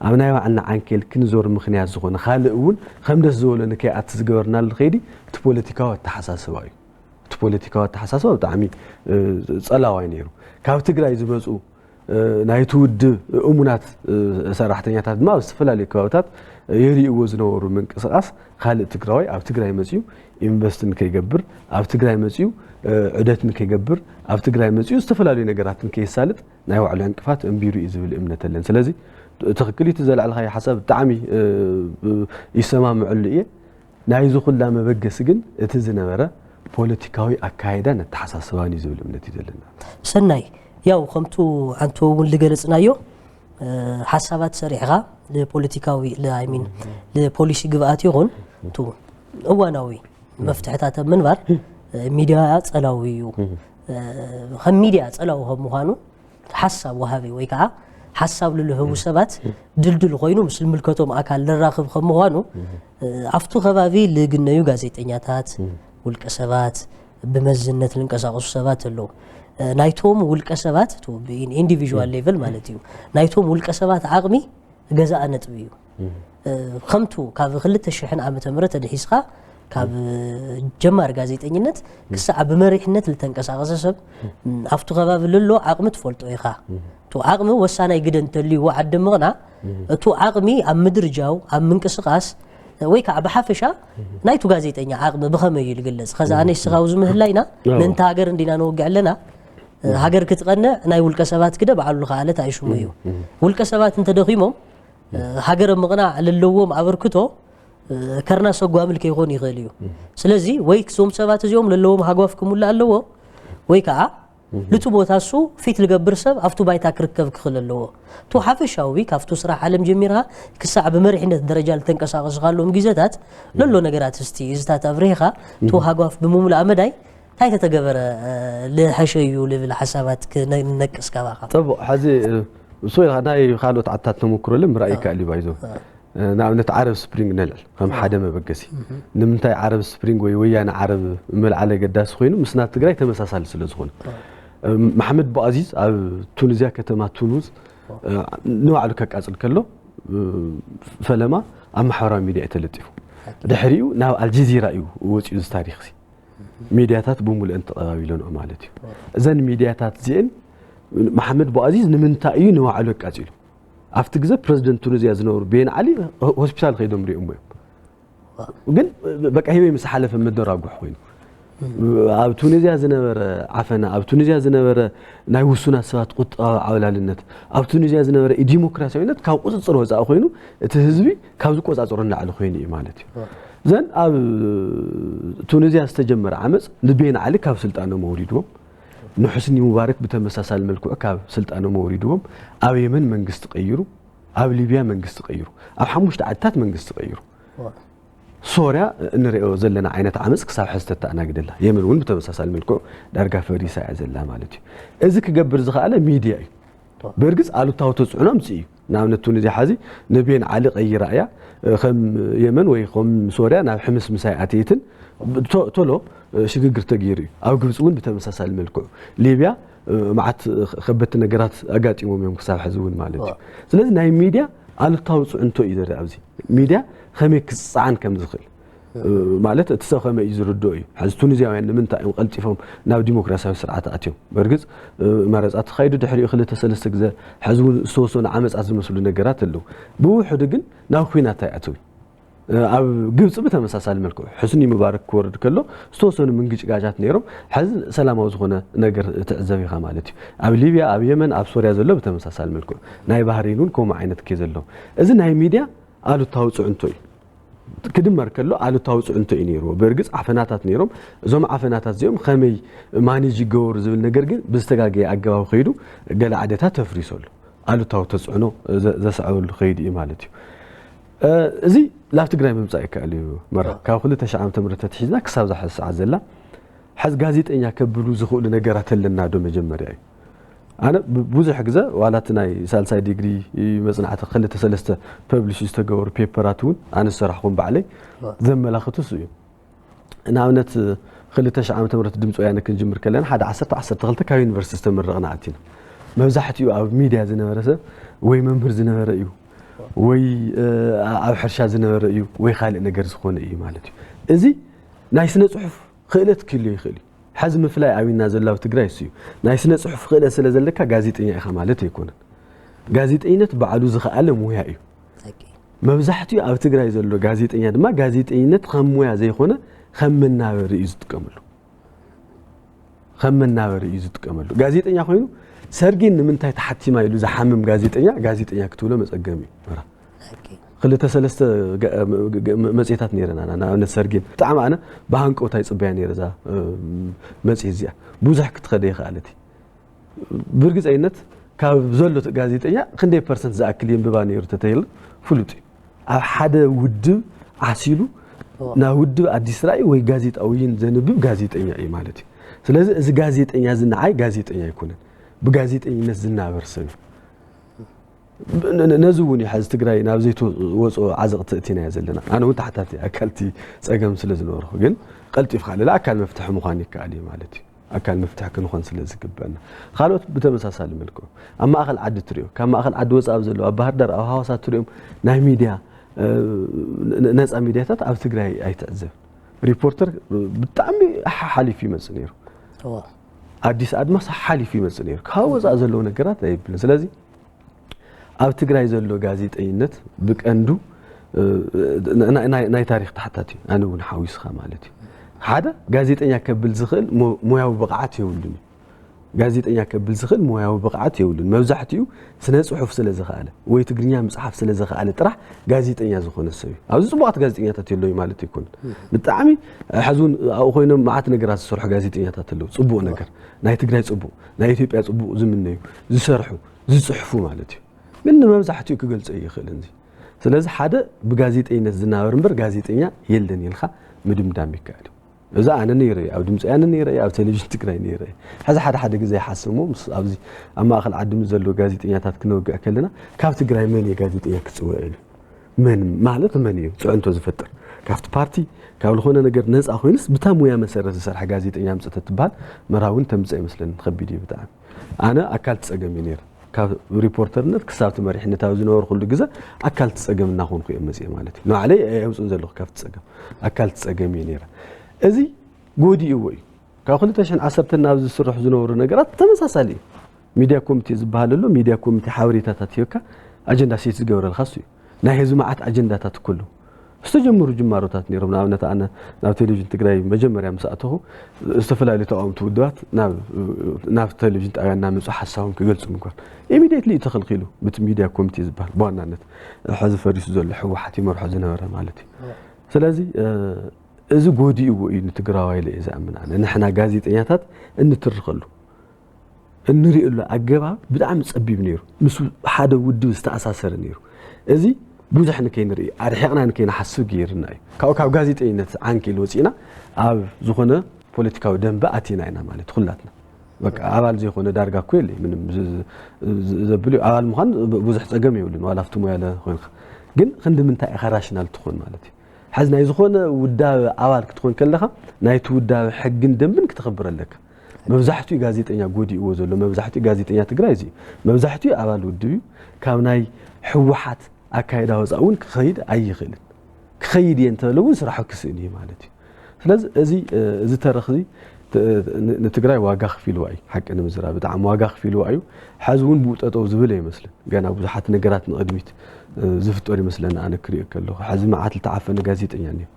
ኣብ ናይ ባዕልና ዓንኬል ክንዞር ምክንያት ዝኾነ ካልእ እውን ከም ደስ ዝበሎ ንከይኣቲ ዝገበርናሉ ከይዲ እቲ ፖለቲካዊ ኣተሓሳስባ እዩ እቲ ፖለቲካዊ ኣተሓሳስባ ብጣዕሚ ጸላዋይ ነይሩ ካብ ትግራይ ዝመፁ ናይቲ ውድብ እሙናት ሰራሕተኛታት ድማ ኣብ ዝተፈላለዩ ከባብታት የርእይዎ ዝነበሩ ምንቅስቃስ ካልእ ትግራዋይ ኣብ ትግራይ መፅዩ ኢንቨስት ንከይገብር ኣብ ትግራይ መፅዩ ዑደት ንከይገብር ኣብ ትግራይ መፅዩ ዝተፈላለዩ ነገራት ንከይሳልጥ ናይ ባዕሉ ዕንቅፋት እንቢሩ እዩ ዝብል እምነት ኣለን ስለዚ ትኽክል እቲ ዘልዓልካዮ ሓሳብ ብጣዕሚ ይሰማምዐሉ እየ ናይዚ ኩላ መበገሲ ግን እቲ ዝነበረ ፖለቲካዊ ኣካይዳን ኣተሓሳስባን እዩ ዝብል እምነት እዩ ዘለና። ሰናይ፣ ያው ከምቱ ኣንቱ እውን ዝገለፅናዮ ሓሳባት ሰሪሕኻ ንፖለቲካዊ I mean ንፖሊሲ ግብኣት ይኹን ቱ እዋናዊ መፍትሕታት ኣብ ምንባር ሚድያ ፀላዊ እዩ። ከም ሚድያ ፀላዊ ከም ምዃኑ ሓሳብ ወሃቢ ወይ ከዓ ሓሳብ ልልህቡ ሰባት ድልድል ኮይኑ ምስ ዝምልከቶም ኣካል ልራኽብ ከም ምዃኑ ኣብቱ ከባቢ ልግነዩ ጋዜጠኛታት፣ ውልቀ ሰባት፣ ብመዝነት ልንቀሳቀሱ ሰባት ኣለዉ። ናይቶም ውልቀ ሰባት individual level ማለት እዩ ናይቶም ውልቀ ሰባት ዓቕሚ ገዛእ ነጥቢ እዩ። ከምቱ ካብ ክልተ ሽሕን ዓመተ ምህረት ተድሒዝካ ካብ ጀማሪ ጋዜጠኝነት ክሳዕ ብመሪሕነት ልተንቀሳቀሰ ሰብ ኣብቱ ከባቢ ልሎ ዓቕሚ ትፈልጦ ኢኻ። እቱ ዓቕሚ ወሳናይ ግደ እንተልይዎ ዓዲ ምቕና እቱ ዓቕሚ ኣብ ምድርጃው ኣብ ምንቅስቃስ ወይ ከዓ ብሓፈሻ ናይቱ ጋዜጠኛ ዓቕሚ ብኸመይ እዩ ዝግለጽ? ኸዚ ኣነ ስኻ ኣብዚ ምህላይና ምእንቲ ሃገር እንዲና ንወግዕ ኣለና። ሃገር ክትቐንዕ ናይ ውልቀ ሰባት ግደ በዓሉ ዝኸኣለ ተኣይሽሙ እዩ። ውልቀ ሰባት እንተደኺሞም ሃገር ምቕናዕ ለለዎም ኣበርክቶ ከርና ሰጓምል ከይኾን ይኽእል እዩ። ስለዚ ወይ ክሶም ሰባት እዚኦም ለለዎም ሃጓፍ ክሙላእ ኣለዎ ወይ ከዓ ልቱ ቦታ እሱ ፊት ልገብር ሰብ ኣብቱ ባይታ ክርከብ ክኽእል ኣለዎ። ቱ ሓፈሻዊ ካብቱ ስራሕ ዓለም ጀሚርካ ክሳዕ ብመሪሕነት ደረጃ ልተንቀሳቐስኻሎም ግዜታት ለሎ ነገራት እስቲ እዝታት ኣብሪህኻ ቱ ሃጓፍ ብምሙላእ መዳይ እንታይ ተተገበረ ልሐሸ እዩ ልብል ሓሳባት ክነቅስ ካባኻ። ፅቡቕ፣ ሕዚ እሱ ኢልካ ናይ ካልኦት ዓድታት ተመክሮ ለ ምርኣይ ይከኣል እዩ ባይዞ። ንኣብነት ዓረብ ስፕሪንግ ነልዕል ከም ሓደ መበገሲ። ንምንታይ ዓረብ ስፕሪንግ ወይ ወያነ ዓረብ ምልዓል ኣገዳሲ ኮይኑ ምስ ናብ ትግራይ ተመሳሳሊ ስለ ዝኾነ። መሓመድ ቡኣዚዝ ኣብ ቱኒዝያ ከተማ ቱኑዝ ንባዕሉ ከቃፅል ከሎ ፈለማ ኣብ ማሕበራዊ ሚድያ እዩ ተለጢፉ። ድሕሪኡ ናብ ኣልጀዚራ እዩ ወፂኡ እዚ ታሪክ እዚ። ሚድያታት ብምሉእን ተቐባቢለንኦ ማለት እዩ። እዘን ሚድያታት እዚአን መሓመድ ቦኣዚዝ ንምንታይ እዩ ንባዕሉ ኣቃጺሉ? ኣብቲ ግዜ ፕረዚደንት ቱኒዝያ ዝነበሩ ቤን ዓሊ ሆስፒታል ከይዶም ሪኦሞ እዮም። ግን በቃ ሂበይ ምስ ሓለፈ መደራጉሕ ኮይኑ ኣብ ቱኒዝያ ዝነበረ ዓፈና፣ ኣብ ቱኒዝያ ዝነበረ ናይ ውሱናት ሰባት ቁጠባዊ ዓብላልነት፣ ኣብ ቱኒዝያ ዝነበረ ኢዲሞክራሲያዊነት ካብ ቁፅፅር ወፃኢ ኮይኑ እቲ ህዝቢ ካብ ዝቆፃፀሮ ንላዕሊ ኮይኑ እዩ ማለት እዩ። ዘን ኣብ ቱኒዝያ ዝተጀመረ ዓመፅ ንቤን ዓሊ ካብ ስልጣኖም ኣውሪድዎም፣ ንሑስኒ ሙባረክ ብተመሳሳሊ መልክዑ ካብ ስልጣኖም ኣውሪድዎም፣ ኣብ የመን መንግስቲ ቀይሩ፣ ኣብ ሊብያ መንግስቲ ቀይሩ፣ ኣብ ሓሙሽተ ዓድታት መንግስቲ ቀይሩ። ሶርያ እንሪኦ ዘለና ዓይነት ዓመፅ ክሳብ ሕዚ ተተኣናግደላ፣ የመን እውን ብተመሳሳሊ መልክዑ ዳርጋ ፈሪሳ እያ ዘላ ማለት እዩ። እዚ ክገብር ዝኸኣለ ሚድያ እዩ። ብእርግፅ ኣሉታዊ ተፅዕኖ ኣምፅእ እዩ። ንኣብነት ቱኒዝያ ሓዚ ንቤን ዓሊ ቀይራ እያ፣ ከም የመን ወይ ከም ሶርያ ናብ ሕምስምሳይ ኣትይትን ቶ- ቶሎ ሽግግር ተገይሩ እዩ። ኣብ ግብፂ እውን ብተመሳሳሊ መልክዑ፣ ሊብያ መዓት ከበድቲ ነገራት ኣጋጢሞም እዮም ክሳብ ሕዚ እውን ማለት እዩ። ስለዚ ናይ ሚድያ ኣሉታዊ ፅዕንቶ እዩ ዘርኢ ኣብዚ። ሚድያ ከመይ ክፅዓን ከም ዝኽእል ማለት እቲ ሰብ ከመይ እዩ ዝርድኦ እዩ። ሕዚ ቱኒዝያውያን ንምንታይ እዮም ቀልጢፎም ናብ ዲሞክራሲያዊ ስርዓት ኣትዮም? በእርግፅ መረፃ ተኻይዱ ድሕሪኡ ክልተ ሰለስተ ግዜ፣ ሕዚ እውን ዝተወሰኑ ዓመፃት ዝመስሉ ነገራት ኣለዉ። ብውሕዱ ግን ናብ ኲናት ኣይኣተው። ኣብ ግብፂ ብተመሳሳሊ መልክዑ ሕስኒ ሙባረክ ክወርድ ከሎ ዝተወሰኑ ምንግጭጋጫት ነይሮም። ሕዚ ሰላማዊ ዝኾነ ነገር ትዕዘብ ኢኻ ማለት እዩ። ኣብ ሊብያ፣ ኣብ የመን፣ ኣብ ሶርያ ዘሎ ብተመሳሳሊ መልክዑ፣ ናይ ባህሬን እውን ከምኡ ዓይነት ኬ ዘሎ። እዚ ናይ ሚድያ ኣሉታዊ ፅዕንቶ እዩ። ክድመር ከሎ ኣሉታዊ ፅዕንቶ እዩ ነይርዎ። ብእርግፅ ዓፈናታት ነይሮም። እዞም ዓፈናታት እዚኦም ከመይ ማኔጅ ይገበሩ ዝብል ነገር ግን ብዝተጋገየ ኣገባብ ከይዱ ገለ ዓደታት ተፍሪሱ ኣሎ። ኣሉታዊ ተፅዕኖ ዘ- ዘስዕበሉ ከይዱ እዩ ማለት እዩ። እ፣ እዚ ላብ ትግራይ ምምፃእ ይከኣል እዩ። መራ ካብ ክልተ ሺሕ ዓመተ ምህረት ተትሒዝና ክሳብ ዛ ሕዚ ሰዓት ዘላ ሕዚ ጋዜጠኛ ከብሉ ዝኽእሉ ነገራት ኣለና ዶ? መጀመርያ እዩ። ኣነ ብ- ብዙሕ ግዜ ዋላ እቲ ናይ ሳልሳይ ዲግሪ መፅናዕቲ ክልተ ሰለስተ ፐብሊሽ ዝተገበሩ ፔፐራት እውን ኣነ ዝሰራሕኩም ባዕለይ ዘመላኽቱ እሱ እዩ። ንኣብነት ክልተ ሺሕ ዓመተ ምህረት ድምፂ ወያነ ክንጅምር ከለና ሓደ ዓሰርተ ዓሰርተ ክልተ ካብ ዩኒቨርሲቲ ዝተመረቕና ኣቲና። መብዛሕትኡ ኣብ ሚድያ ዝነበረ ሰብ ወይ መምህር ዝነበረ እዩ ወይ ኣብ ሕርሻ ዝነበረ እዩ ወይ ካልእ ነገር ዝኾነ እዩ ማለት እዩ። እዚ ናይ ስነ ፅሑፍ ክእለት ክህልዮ ይኽእል እዩ። ሕዚ ምፍላይ ኣብና ዘሎ ኣብ ትግራይ እሱ እዩ። ናይ ስነ ፅሑፍ ክእለት ስለ ዘለካ ጋዜጠኛ ኢኻ ማለት ኣይኮነን። ጋዜጠኝነት ባዕሉ ዝኸኣለ ሙያ እዩ። መብዛሕትኡ ኣብ ትግራይ ዘሎ ጋዜጠኛ ድማ ጋዜጠኝነት ከም ሙያ ዘይኮነ ከም መናበሪ እዩ ዝጥቀመሉ። ከም መናበሪ እዩ ዝጥቀመሉ። ጋዜጠኛ ኮይኑ ሰርጌን ንምንታይ ተሓቲማ ኢሉ ዝሓምም ጋዜጠኛ ጋዜጠኛ ክትብሎ መፀገም እዩ። ክልተ ሰለስተ መፅሄታት ነይረና ንኣብነት ሰርጌን ብጣዕሚ ኣነ ብሃንቀውታ ይፅበያ ነይረ እዛ መፅሄት እዚኣ። ብዙሕ ክትኸደ ይኽኣለት። ብርግፀይነት ካብ ዘሎ ጋዜጠኛ ክንደይ ፐርሰንት ዝኣክል የንብባ ነይሩ ተተይል ፍሉጥ እዩ። ኣብ ሓደ ውድብ ዓሲሉ ናብ ውድብ ኣዲስ ራእይ ወይ ጋዜጣ ወይን ዘንብብ ጋዜጠኛ እዩ ማለት እዩ። ስለዚ እዚ ጋዜጠኛ እዚ ንዓይ ጋዜጠኛ ኣይኮነን፣ ብጋዜጠኝነት ዝናበር ሰብ እዩ። ነዚ እውን እዩ ሕዚ ትግራይ ናብ ዘይትወፅኦ ዓዘቕቲ እቲናዮ ዘለና። ኣነ እውን ተሓታቲ ኣካልቲ ፀገም ስለ ዝነበርኩ ግን ቀልጢፍካ ለለ ኣካል መፍትሒ ምዃን ይከኣል እዩ ማለት እዩ። ኣካል መፍትሒ ክንኾን ስለ ዝግበና። ካልኦት ብተመሳሳሊ መልክዑ ኣብ ማእኸል ዓዲ ትሪኦ፣ ካብ ማእኸል ዓዲ ወፃእ ኣብ ዘለዉ ኣብ ባህር ዳር ኣብ ሃዋሳ ትሪኦም ናይ ሚድያ ነፃ ሚድያታት ኣብ ትግራይ ኣይትዕዘብ። ሪፖርተር ብጣዕሚ ሓሓሊፉ ይመፅእ ነይሩ። ኣዲስ ኣድማስ ሓሓሊፉ ይመፅእ ነይሩ። ካብ ወፃእ ዘለዉ ነገራት ኣይብልን። ስለዚ ኣብ ትግራይ ዘሎ ጋዜጠይነት ብቀንዱ ናይ ታሪክ ተሓታቲ እዩ። ኣነ እውን ሓዊስኻ ማለት እዩ። ሓደ ጋዜጠኛ ከብል ዝኽእል ሞያዊ ብቕዓት የብሉን እዩ። ጋዜጠኛ ከብል ዝኽእል ሞያዊ ብቕዓት የብሉን። መብዛሕትኡ ስነ ፅሑፍ ስለ ዝኸኣለ ወይ ትግርኛ ምፅሓፍ ስለ ዝኸኣለ ጥራሕ ጋዜጠኛ ዝኾነ ሰብ እዩ። ኣብዚ ፅቡቓት ጋዜጠኛታት የለዩ ማለት ኣይኮነን። ብጣዕሚ ሕዚ እውን ኣብኡ ኮይኖም መዓት ነገራት ዝሰርሑ ጋዜጠኛታት ኣለዉ። ፅቡቕ ነገር ናይ ትግራይ ፅቡቕ ናይ ኢትዮጵያ ፅቡቕ ዝምነዩ ዝሰርሑ ዝፅሕፉ ማለት እዩ። ግን ንመብዛሕትኡ ክገልፀ ይኽእል እንዚ። ስለዚ ሓደ ብጋዜጠይነት ዝናበር እምበር ጋዜጠኛ የለን ኢልካ ምድምዳም ይከኣል እዩ። እዛ ኣነ ነይረ እየ፣ ኣብ ድምፂ ወያነ ነይረ እየ፣ ኣብ ቴሌቪዥን ትግራይ ነይረ እየ። ሕዚ ሓደ ሓደ ግዜ ይሓስብ እሞ ምስ ኣብዚ ኣብ ማእኸል ዓዲ ምስ ዘለዉ ጋዜጠኛታት ክነውግዕ ከለና ካብ ትግራይ መን እየ ጋዜጠኛ ክፅውዕ ኢሉ መን ማለት መን እዩ ፅዕንቶ ዝፈጥር ካብቲ ፓርቲ ካብ ዝኾነ ነገር ነፃ ኮይኑስ ብታ ሙያ መሰረት ዝሰርሐ ጋዜጠኛ ኣምፅእ ተትበሃል መራ እውን ተምፅእ ኣይመስለንን። ከቢድ እዩ ብጣዕሚ። ኣነ ኣካል ትፀገም እዩ ነይረ። ካብ ሪፖርተርነት ክሳብ እቲ መሪሕነት ኣብ ዝነበርኩሉ ግዘ ኣካል ትፀገም እናኾንኩ እየ መፅየ ማለት እዩ። ንባዕለይ ኣየውፅን ዘለኹ ካብቲ ፀገም ኣካል ትፀገም እዩ ነይረ። እዚ ጎዲእዎ እዩ። ካብ ክልተ ሽሕን ዓሰርተን ናብ ዝስርሑ ዝነበሩ ነገራት ተመሳሳሊ እዩ። ሚድያ ኮሚቴ ዝበሃል ኣሎ። ሚድያ ኮሚቴ ሓበሬታታት ሂብካ ኣጀንዳ ሴት ዝገብረልካ እሱ እዩ። ናይ ህዝቢ መዓት ኣጀንዳታት ኩሉ ዝተጀመሩ ጅማሮታት ነይሮም። ንኣብነት ኣነ ናብ ቴሌቪዥን ትግራይ መጀመርያ ምስ ኣተኹ ዝተፈላለዩ ተቃወምቲ ውድባት ናብ ናብ ቴሌቪዥን ጣብያ እናመፁ ሓሳቦም ክገልፁ ምኳን ኢሚዲየትሊ እዩ ተኸልኪሉ። ብቲ ሚድያ ኮሚቴ ዝበሃል ብዋናነት ሕዚ ፈሪሱ ዘሎ ህወሓት ይመርሖ ዝነበረ ማለት እዩ። ስለዚ እዚ ጎዲእዎ እዩ ንትግራዋይ ኢለ እየ ዝኣምን ኣነ። ንሕና ጋዜጠኛታት እንትርኸሉ እንሪእሉ ኣገባብ ብጣዕሚ ጸቢብ ነይሩ። ምስ ሓደ ውድብ ዝተኣሳሰረ ነይሩ። እዚ ብዙሕ ንከይንርኢ ኣርሒቕና ንከይንሓስብ ገይርና እዩ። ካብኡ ካብ ጋዜጠኝነት ዓንኬል ወፂእና ኣብ ዝኾነ ፖለቲካዊ ደንበ ኣቲና ኢና ማለት ኩላትና። በቃ ኣባል ዘይኮነ ዳርጋ እኮ የለ ምንም ዝ- ዝ- ዘብል እዩ። ኣባል ምዃን ብ- ብዙሕ ጸገም የብሉን ዋላ ኣብቲ ሙያ ለ ኮይንካ። ግን ክንዲ ምንታይ ኢኻ ራሽናል ትኾን ማለት እዩ። ሕዚ ናይ ዝኾነ ውዳበ ኣባል ክትኾን ከለኻ ናይቲ ውዳበ ሕግን ደንብን ክተኽብር ኣለካ። መብዛሕትኡ ጋዜጠኛ ጎዲእዎ ዘሎ መብዛሕትኡ ጋዜጠኛ ትግራይ እዚ እዩ። መብዛሕትኡ ኣባል ውድብ እዩ። ካብ ናይ ህወሓት ኣካይዳ ወፃእ እውን ክኸይድ ኣይኽእልን። ክኸይድ እየ እንተበለ እውን ስራሑ ክስእን እዩ ማለት እዩ። ስለዚ እዚ እዚ ተረኽ እዚ ንትግራይ ዋጋ ክፊልዋ እዩ። ሓቂ ንምዝራብ ብጣዕሚ ዋጋ ክፊልዋ እዩ። ሕዚ እውን ብኡ ጠጠው ዝብል ኣይመስልን። ገና ብዙሓት ነገራት ንቕድሚት ዝፍጠሩ ይመስለኒ ኣነ ክሪኦ ከለኹ። ሕዚ መዓት ዝተዓፈነ ጋዜጠኛ እኒኦ።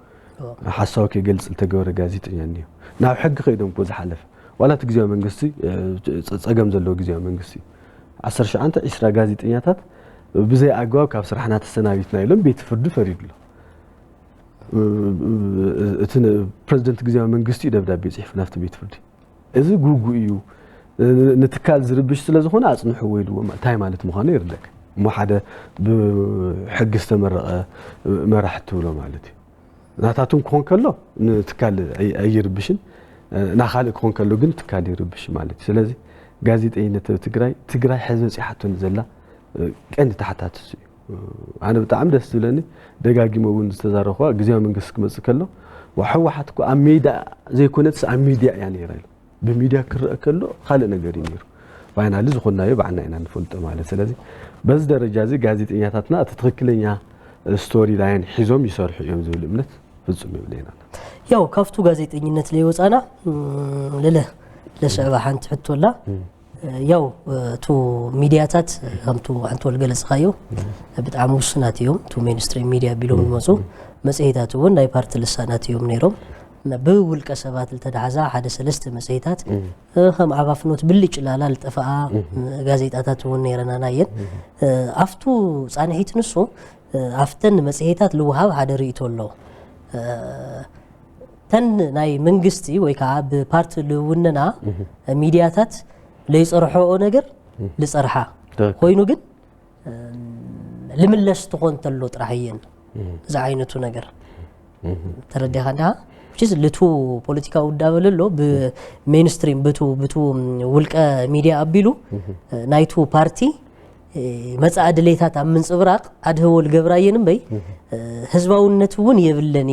ሓሳቡ ከይገልፅ ዝተገበረ ጋዜጠኛ እኒኦ። ናብ ሕጊ ከይዶም እኮ ዝሓለፈ ዋላ እቲ ግዜያዊ መንግስቲ ጸገም ዘለዎ ግዜያዊ መንግስቲ ዓሰርተ ትሽዓተ ዒስራ ጋዜጠኛታት ብዘይ ኣግባብ ካብ ስራሕና ተሰናቢትና ኢሎም ቤት ፍርዲ ፈሪዱ ኣሎ። እቲ ፕረዚደንት ግዜያዊ መንግስቲ እዩ ደብዳቤ ፅሒፉ ናብቲ ቤት ፍርዲ። እዚ ጉጉ እዩ። ንትካል ዝርብሽ ስለ ዝኾነ ኣፅንሕዎ ኢልዎም። እንታይ ማለት ምዃኑ ይርደክ እሞ ሓደ ብሕጊ ዝተመረቐ መራሒ ትብሎ ማለት እዩ። ናታቱን ክኾን ከሎ ንትካል ኣይርብሽን፣ ናኻልእ ክኾን ከሎ ግን ትካል ይርብሽ ማለት እዩ። ስለዚ ጋዜጠኝነት ኣብ ትግራይ ትግራይ ሕዚ በፂሓቶ ንዘላ ቀንዲ ተሓታቲ እሱ እዩ። ኣነ ብጣዕሚ ደስ ዝብለኒ ደጋጊመ እውን ዝተዛረኽዋ ግዜያዊ መንግስቲ ክመፅእ ከሎ ህወሓት እኮ ኣብ ሜዳ ዘይኮነትስ ኣብ ሚድያ እያ ነይራ ኢሉ። ብሚድያ ክረአ ከሎ ካልእ ነገር እዩ ነይሩ። ፋይናሊ ዝኾናዮ ባዕልና ኢና ንፈልጦ ማለት። ስለዚ በዚ ደረጃ እዚ ጋዜጠኛታትና እቲ ትኽክለኛ ስቶሪ ላይን ሒዞም ይሰርሑ እዮም ዝብል እምነት ፍጹም የብለይና። ያው ካብቱ ጋዜጠኝነት ለይወፃና ልለ ለስዕባ ሓንቲ ሕቶ ኣላ። ያው እቱ ሚድያታት ከምቱ ሓንቲ ወልገለፅካዮ ብጣዕሚ ውሱናት እዮም። እቱ ሜንስትሪም ሚድያ ቢሎም ዝመፁ መፅሄታት እውን ናይ ፓርቲ ልሳናት እዮም ነይሮም። ብውልቀ ሰባት ልተዳሕዛ ሓደ ሰለስተ መፅሄታት ከም ዓባፍኖት ብልጭ ላላ ልጠፈኣ ጋዜጣታት እውን ነይረናና እየን። ኣብቱ ፃንሒት ንሱ ኣብተን መፅሄታት ልውሃብ ሓደ ርእይቶ ኣሎ። ተን ናይ መንግስቲ ወይ ከዓ ብፓርቲ ልውነና ሚድያታት ለይፀርሖኦ ነገር ልፀርሓ ኮይኑ ግን ልምለስ ትኾን ተሎ ጥራሕ እየን እዚ ዓይነቱ ነገር ተረዲኻ እንዲኻ ልቱ ፖለቲካ ውዳበ ለሎ ብሜንስትሪም ብቱ ብቱ ውልቀ ሚድያ ኣቢሉ ናይቱ ፓርቲ መፃኢ ድሌታት ኣብ ምንፅብራቕ ኣድህቦ ልገብራ እየን እምበይ ህዝባውነት እውን የብለኒ።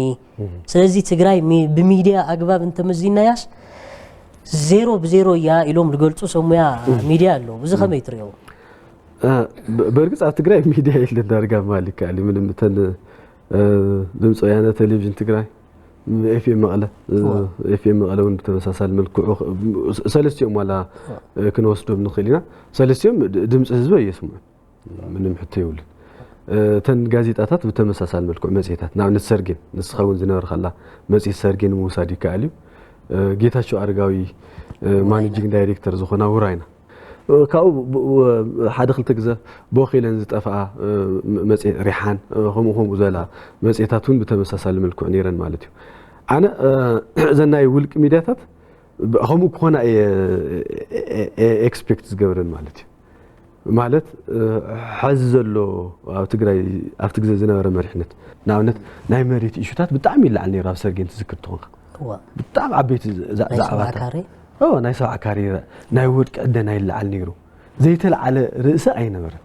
ስለዚ ትግራይ ብሚድያ ኣግባብ እንተመዚናያስ ዜሮ ብዜሮ እያ ኢሎም ልገልፁ ሰሙያ ሚድያ ኣለዉ። እዚ ከመይ ትሪኦ? በእርግፅ ኣብ ትግራይ ሚድያ የለን ዳርጋ ምባል ይከኣል እዩ። ምንም እተን ድምፂ ወያነ ቴሌቪዥን ትግራይ ኤፍኤም መቐለ ኤፍኤም መቐለ እውን ብተመሳሳሊ መልክዑ ሰለስቲኦም ዋላ ክንወስዶም ንኽእል ኢና። ሰለስቲኦም ድምፂ ህዝቢ ኣየስምዑን። ምንም ሕቶ የብሉን። እተን ጋዜጣታት ብተመሳሳሊ መልክዑ መፅሄታት ንኣብነት ሰርጌን ንስኻ እውን ዝነበርካላ መፅሄት ሰርጌን ምውሳድ ይከኣል እዩ። ጌታቸው ኣረጋዊ ማኔጂንግ ዳይሬክተር ዝኾና ውራይና ካብኡ ሓደ ክልተ ግዘ ቦኽ ኢለን ዝጠፍኣ መፅሄት ሪሓን ከምኡ ከምኡ ዝበላ መፅሄታት እውን ብተመሳሳሊ መልክዑ ነይረን ማለት እዩ። ኣነ እዘን ናይ ውልቂ ሚድያታት ከምኡ ክኾና እየ ኤክስፔክት ዝገብረን ማለት እዩ። ማለት ሐዚ ዘሎ ኣብ ትግራይ ኣብቲ ግዜ ዝነበረ መሪሕነት ንኣብነት ናይ መሬት ኢሹታት ብጣዕሚ ይለዓል ነይሩ። ኣብ ሰርጌን ትዝክር ትኾንካ ብጣዕሚ ዓበይቲ ዛዕባታት ናይ ሰብዓ ካሬ ናይ ወድቂ ዕደና ይለዓል ነይሩ። ዘይተለዓለ ርእሲ ኣይነበረን።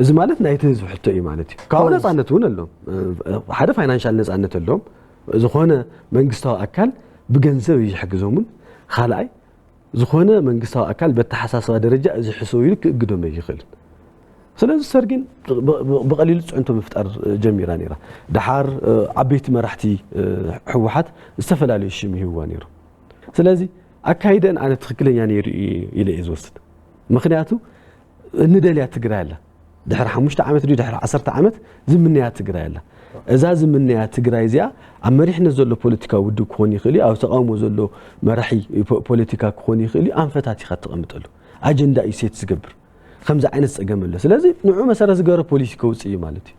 እዚ ማለት ናይቲ ህዝቢ ሕቶ እዩ ማለት እዩ። ካብኡ ነፃነት እውን ኣሎም ሓደ ፋይናንሻል ነፃነት ኣሎም ዝኾነ መንግስታዊ ኣካል ብገንዘብ ይሕግዞምን ካልኣይ ዝኾነ መንግስታዊ ኣካል በተሓሳስባ ደረጃ እዚ ሕሰው ኢሉ ክእግዶም ኣይኽእልን። ስለዚ ሰርጊን ብቐሊሉ ፅዕንቶ ምፍጣር ጀሚራ ነይራ። ደሓር ዓበይቲ መራሕቲ ህወሓት ዝተፈላለዩ ሽም ይህብዋ ነይሩ። ስለዚ ኣካይደን ኣነ ትኽክለኛ ነይሩ ኢለ እየ ዝወስድ። ምኽንያቱ እንደልያ ትግራይ ኣላ። ድሕሪ ሓሙሽተ ዓመት ድዩ ድሕሪ ዓሰርተ ዓመት ዝምነያ ትግራይ ኣላ። እዛ ዝምነያ ትግራይ እዚኣ ኣብ መሪሕነት ዘሎ ፖለቲካዊ ውድብ ክኾን ይኽእል እዩ፣ ኣብ ተቃውሞ ዘሎ መራሒ ፖ- ፖለቲካ ክኾን ይኽእል እዩ። ኣንፈታት ኢኻ ትቐምጠሉ። ኣጀንዳ እዩ ሴት ዝገብር። ከምዚ ዓይነት ፀገም ኣሎ። ስለዚ ንዑ መሰረት ዝገበረ ፖሊሲ ከውፅእ እዩ ማለት እዩ።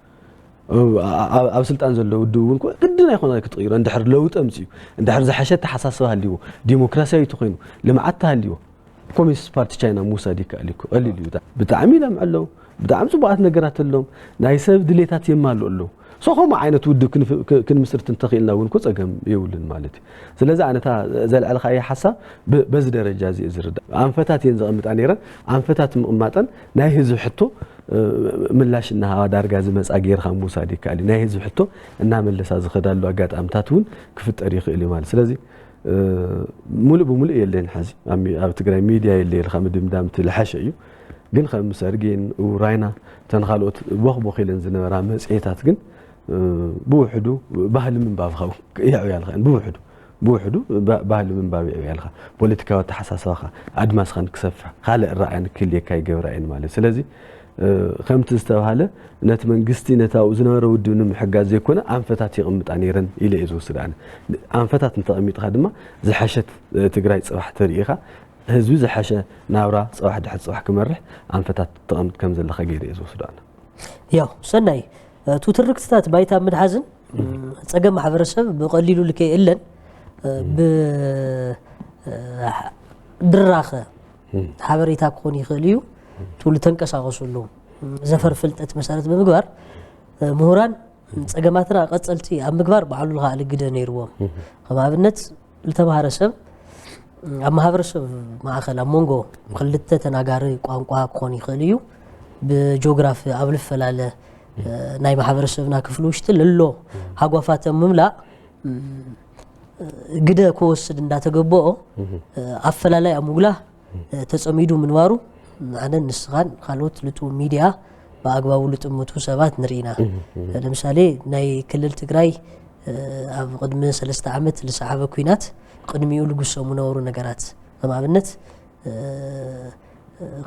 ኣብ ኣብ- ኣብ ስልጣን ዘሎ ውድብ እውን ኮ ግድን ኣይኮነ ክትቕይሮ። እንድሕር ለውጢ ኣምፅኡ፣ እንድሕር ዝሓሸ ኣተሓሳስባ ሃልይዎ፣ ዲሞክራሲያዊ ተኮይኑ፣ ልምዓት ተሃልይዎ፣ ኮሚኒስት ፓርቲ ቻይና ምውሳድ ይከኣል እዩ። ቀሊል እዩ። ብጣዕሚ ይለምዐ ኣለዉ። ብጣዕሚ ፅቡቃት ነገራት ኣለዎም። ናይ ሰብ ድሌታት የማልኡ ኣለዉ። ሶ ከምኡ ዓይነት ውድብ ክንፍ- ክ- ክንምስርት እንተኽኢልና እውን ኮ ፀገም የብሉን ማለት እዩ። ስለዚ ኣነታ ዘልዐልካዮ ሓሳብ ብ- በዚ ደረጃ እዚ እየ ዝርዳእ። ኣንፈታት እየን ዘቐምጣ ነይረን። ኣንፈታት ምቕማጠን ናይ ህዝቢ ሕቶ እ፣ ምላሽ እናሃባ ዳርጋ ዝመፃ ጌርካ ምውሳድ ይከኣል እዩ። ናይ ህዝቢ ሕቶ እናመለሳ ዝኸዳሉ ኣጋጣምታት እውን ክፍጠር ይኽእል እዩ ማለት። ስለዚ እ፣ ሙሉእ ብሙሉእ የለን። ሓዚ ኣብ ሚ- ኣብ ትግራይ ሚድያ የለ ኢልካ ምድምዳም እቲ ልሓሸ እዩ። ግን ከም ሰርጌን ራይና እተን ካልኦት ቦኽ ቦኽ ኢለን ዝነበራ መፅሄታት ግን እ፣ ብውሕዱ ባህሊ ምንባብካ እውን የዕብያልካ እየን። ብውሕዱ ብውሕዱ ባ- ባህሊ ምንባብ የዕብያልካ። ፖለቲካዊ ኣተሓሳስባኻ ኣድማስኻን ክሰፍሕ ካልእ ራእያን ክህልየካ ይገብራ እየን ማለት። ስለዚ እ፣ ከምቲ ዝተባህለ ነቲ መንግስቲ ነቲ ኣብኡ ዝነበረ ውድብ ንምሕጋዝ ዘይኮነ ኣንፈታት የቕምጣ ነይረን ኢለ እየ ዝወስድ ኣነ። ኣንፈታት እንተቐሚጥካ ድማ ዝሓሸት እ፣ ትግራይ ፅባሕ ተሪኢኻ ህዝቢ ዝሓሸ ናብራ ፅባሕ ድሕሪ ፅባሕ ክመርሕ ኣንፈታት ተቐምጥ ከም ዘለካ ገይረ እየ ዝወስዶ ኣነ። ያው ሰናይ እቱ ትርክትታት ባይታ ምድሓዝን ጸገም ማሕበረሰብ ብቐሊሉ ልከ የለን ብድራኸ ሓበሬታ ክኾን ይኽእል እዩ። ትሉ ተንቀሳቐሱ ኣለዉ። ዘፈር ፍልጠት መሰረት ብምግባር ምሁራን ጸገማትና ቀጸልቲ ኣብ ምግባር ባዕሉ ዝኸኣለ ግደ ነይርዎም። ከም ኣብነት ዝተምሃረ ሰብ ኣብ ማህበረሰብ ማእኸል ኣብ መንጎ ክልተ ተናጋሪ ቋንቋ ክኾን ይኽእል እዩ። ብጂኦግራፊ ኣብ ልፈላለ ናይ ማሕበረሰብና ክፍሊ ውሽጢ ለሎ ሃጓፋት ኣብ ምምላእ ግደ ክወስድ እንዳተገበኦ ኣፈላላይ ኣብ ምጉላህ ተጸሚዱ ምንባሩ ኣነን ንስኻን ካልኦት ልጡ ሚድያ ብኣግባቡ ልጥምቱ ሰባት ንርኢና። ለምሳሌ ናይ ክልል ትግራይ ኣብ ቅድሚ ሰለስተ ዓመት ልሰዓበ ኲናት ቅድሚኡ ልጉሰሙ ነበሩ ነገራት ከም ኣብነት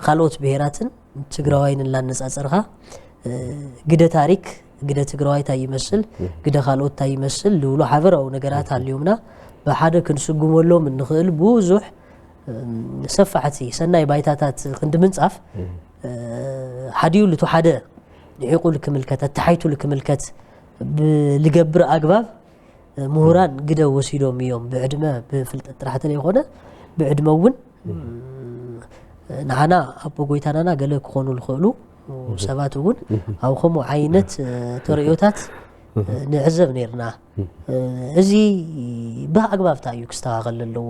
ካልኦት ብሄራትን ትግራዋይን እናነፃፀርካ ግደ ታሪክ ግደ ትግራዋይ እንታይ ይመስል ግደ ካልኦት እንታይ ይመስል ዝብሉ ሓበራዊ ነገራት ሃልዮምና ብሓደ ክንስጉመሎም እንኽእል ብዙሕ ሰፋሕቲ ሰናይ ባይታታት ክንዲ ምንፃፍ ሓዲኡ ልቱ ሓደ ልሒቑ ልክምልከት ኣተሓይቱ ልክምልከት ብልገብር ኣግባብ ምሁራን ግደ ወሲዶም እዮም ብዕድመ ብፍልጠት ጥራሕ ተለይኮነ ብዕድመ እውን ንዓና ኣቦ ጎይታናና ገለ ክኾኑ ዝኽእሉ ሰባት እውን ኣብ ከምኡ ዓይነት ተርእዮታት ንዕዘብ ነርና። እዚ ብኣግባብ እንታይ እዩ ክስተኻኸል ዘለዎ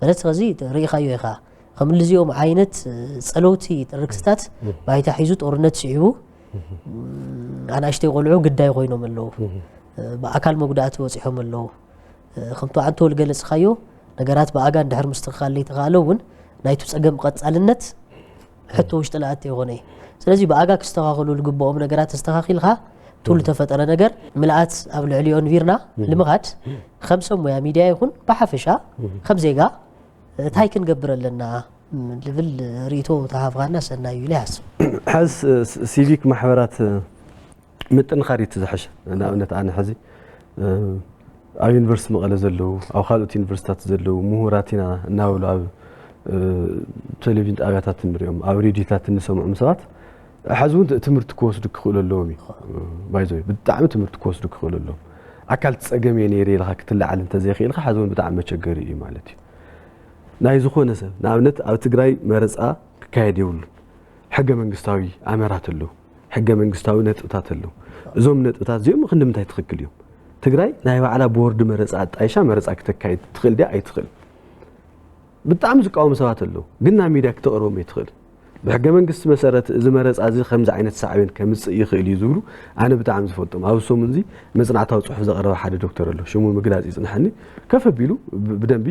ማለት ከዚ ርኢኻዮ ኢኻ ከም ልዚኦም ዓይነት ፀለውቲ ትርክትታት ባይታ ሒዙ ጦርነት ስዒቡ ኣናእሽተይ ቆልዑ ግዳይ ኮይኖም ኣለዉ። ብኣካል መጉዳእቲ በፂሖም ኣለዉ። ከምቲ ኣንተ ወልገለፅካዮ ነገራት ብኣጋ እንድሕር ምስትኽኻል ለይተኻለ እውን ናይቱ ፀገም ቀፃልነት ሕቶ ውሽጢ ለኣቲ የኾነ እዩ። ስለዚ ብኣጋ ክስተኻኸሉ ዝግብኦም ነገራት ተስተኻኺልካ ትሉ ተፈጠረ ነገር ምልኣት ኣብ ልዕሊኦ ንቢርና ንምኻድ ከም ሰብ ሙያ ሚድያ ይኹን ብሓፈሻ ከም ዜጋ እንታይ ክንገብር ኣለና ልብል ርእቶ ተሃፍኻና ሰናዩ ኢለ ይሓስብ። ሕዝ ሲቪክ ማሕበራት ምጥንኻር እቲ ዝሐሸ ንኣብነት ኣነ ሕዚ ኣብ ዩኒቨርሲቲ መቐለ ዘለዉ ኣብ ካልኦት ዩኒቨርሲታት ዘለዉ ምሁራት ኢና እናበሉ ኣብ ቴሌቪዥን ጣብያታት እንሪኦም ኣብ ሬድዮታት እንሰምዖም ሰባት ሕዚ እውን ትምህርቲ ክወስዱ ክኽእሉ ኣለዎም እዩ ባይዘ ብጣዕሚ ትምህርቲ ክወስዱ ክኽእሉ ኣለዎም ኣካል ፀገም እየ ነይረ ኢልካ ክትለዓል እንተዘይኽእልካ ሕዚ እውን ብጣዕሚ መቸገሪ እዩ ማለት እዩ ናይ ዝኾነ ሰብ ንኣብነት ኣብ ትግራይ መረፃ ክካየድ የብሉን ሕገ መንግስታዊ ኣመራት ኣለዉ ሕገ መንግስታዊ ነጥብታት ኣለዉ እዞም ነጥብታት እዚኦም ክንዲ ምንታይ ትኽክል እዮም ትግራይ ናይ ባዕላ ቦርድ መረፃ ኣጣይሻ መረፃ ክተካይድ ትኽእል ድያ ኣይትኽእል ብጣዕሚ ዝቃወሙ ሰባት ኣለዉ ግን ናብ ሚድያ ክተቕርቦም ኣይትኽእል ብሕገ መንግስቲ መሰረት እዚ መረፃ እዚ ከምዚ ዓይነት ሳዕቤን ከምፅእ ይኽእል እዩ ዝብሉ ኣነ ብጣዕሚ ዝፈልጦም ኣብ ሰሙን እዚ መፅናዕታዊ ፅሑፍ ዘቕረበ ሓደ ዶክተር ኣሎ ሽሙ ምግላፅ ይፅንሐኒ ከፍ ኣቢሉ ብደንቢ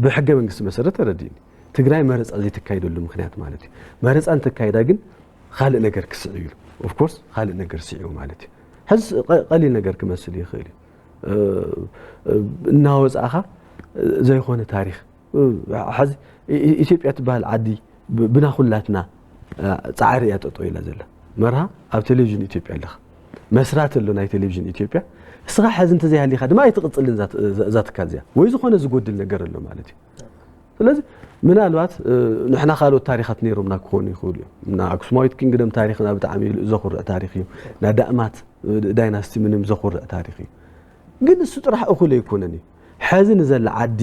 ብሕገ መንግስቲ መሰረት ተረዲእኒ ትግራይ መረፃ ዘይተካይደሉ ምክንያት ማለት እዩ መረፃ እንተካይዳ ግን ካልእ ነገር ክስዕብ ኢሉ ኦፍኮርስ ካልእ ነገር ስዒቡ ማለት እዩ ሕዚ ቀሊል ነገር ክመስል ይኽእል እዩ እናወፃእኻ ዘይኮነ ታሪኽ። ሕዚ ኢትዮጵያ ትበሃል ዓዲ ብናኹላትና ፃዕሪ እያ ጠጠው ኢላ ዘላ። መርሃ ኣብ ቴሌቪዥን ኢትዮጵያ ኣለኻ፣ መስራት ኣሎ ናይ ቴሌቪዥን ኢትዮጵያ። እስኻ ሕዚ እንተዘይሃሊኻ ድማ ኣይትቕፅልን እዛ ትካል እዚኣ፣ ወይ ዝኾነ ዝጎድል ነገር ኣሎ ማለት እዩ። ስለዚ ምናልባት ንሕና ካልኦት ታሪኻት ነይሮምና ክኾኑ ይኽእሉ እዮም። ና ኣክሱማዊት ኪንግደም ታሪኽና ብጣዕሚ ዘኹርዕ ታሪኽ እዩ። ና ዳእማት ዳይናስቲ ምንም ዘኹርዕ ታሪኽ እዩ። ግን እሱ ጥራሕ እኹል ኣይኮነን እዩ። ሕዚ ንዘላ ዓዲ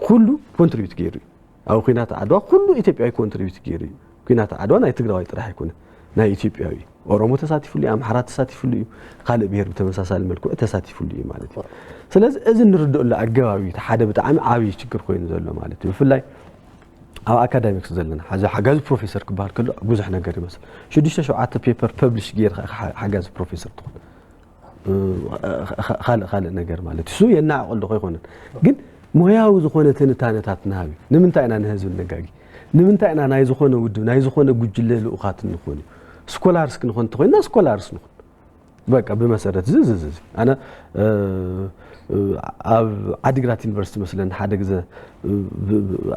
ኩሉ ኮንትሪቢዩት ገይሩ እዩ። ኣብ ኩናት ዓድዋ ኩሉ ኢትዮጵያዊ ኮንትሪቢዩት ገይሩ እዩ። ኩናት ዓድዋ ናይ ትግራዋይ ጥራሕ ኣይኮነ፣ ናይ ኢትዮጵያዊ እዩ። ኦሮሞ ተሳቲፉሉ እዩ፣ ኣምሓራ ተሳቲፉሉ እዩ፣ ካልእ ብሄር ብተመሳሳሊ መልክዑ ተሳቲፉሉ እዩ ማለት እዩ። ስለዚ እዚ እንርድእሉ ኣገባብ እዩ እቲ ሓደ ብጣዕሚ ዓብዪ ችግር ኮይኑ ዘሎ ማለት እዩ። ብፍላይ ኣብ ኣካዳሚክስ ዘለና ሓዚ ሓጋዚ ፕሮፌሰር ክበሃል ከሎ ብዙሕ ነገር ይመስል። ሽዱሽተ ሸውዓተ ፔፐር ፐብሊሽ ገይርካ ኢኻ ሓጋዚ ፕሮፌሰር ትኾን። ካልእ ካልእ ነገር ማለት እሱ የናዕቆ ኣለኹ ኣይኮነን። ግን ሞያዊ ዝኾነ ትንታነታት ንሃብ እዩ። ንምንታይ ኢና ንህዝቢ ነጋጊ? ንምንታይ ኢና ናይ ዝኾነ ውድብ ናይ ዝኾነ ጉጅለ ልኡኻት ንኾን እዩ? ስኮላርስ ክንኾን እንተኾይንና ስኮላርስ ንኹን። በቃ ብመሰረት እዚ እዚ እዚ ኣነ ኣብ ዓዲግራት ዩኒቨርሲቲ መስለን ሓደ ግዜ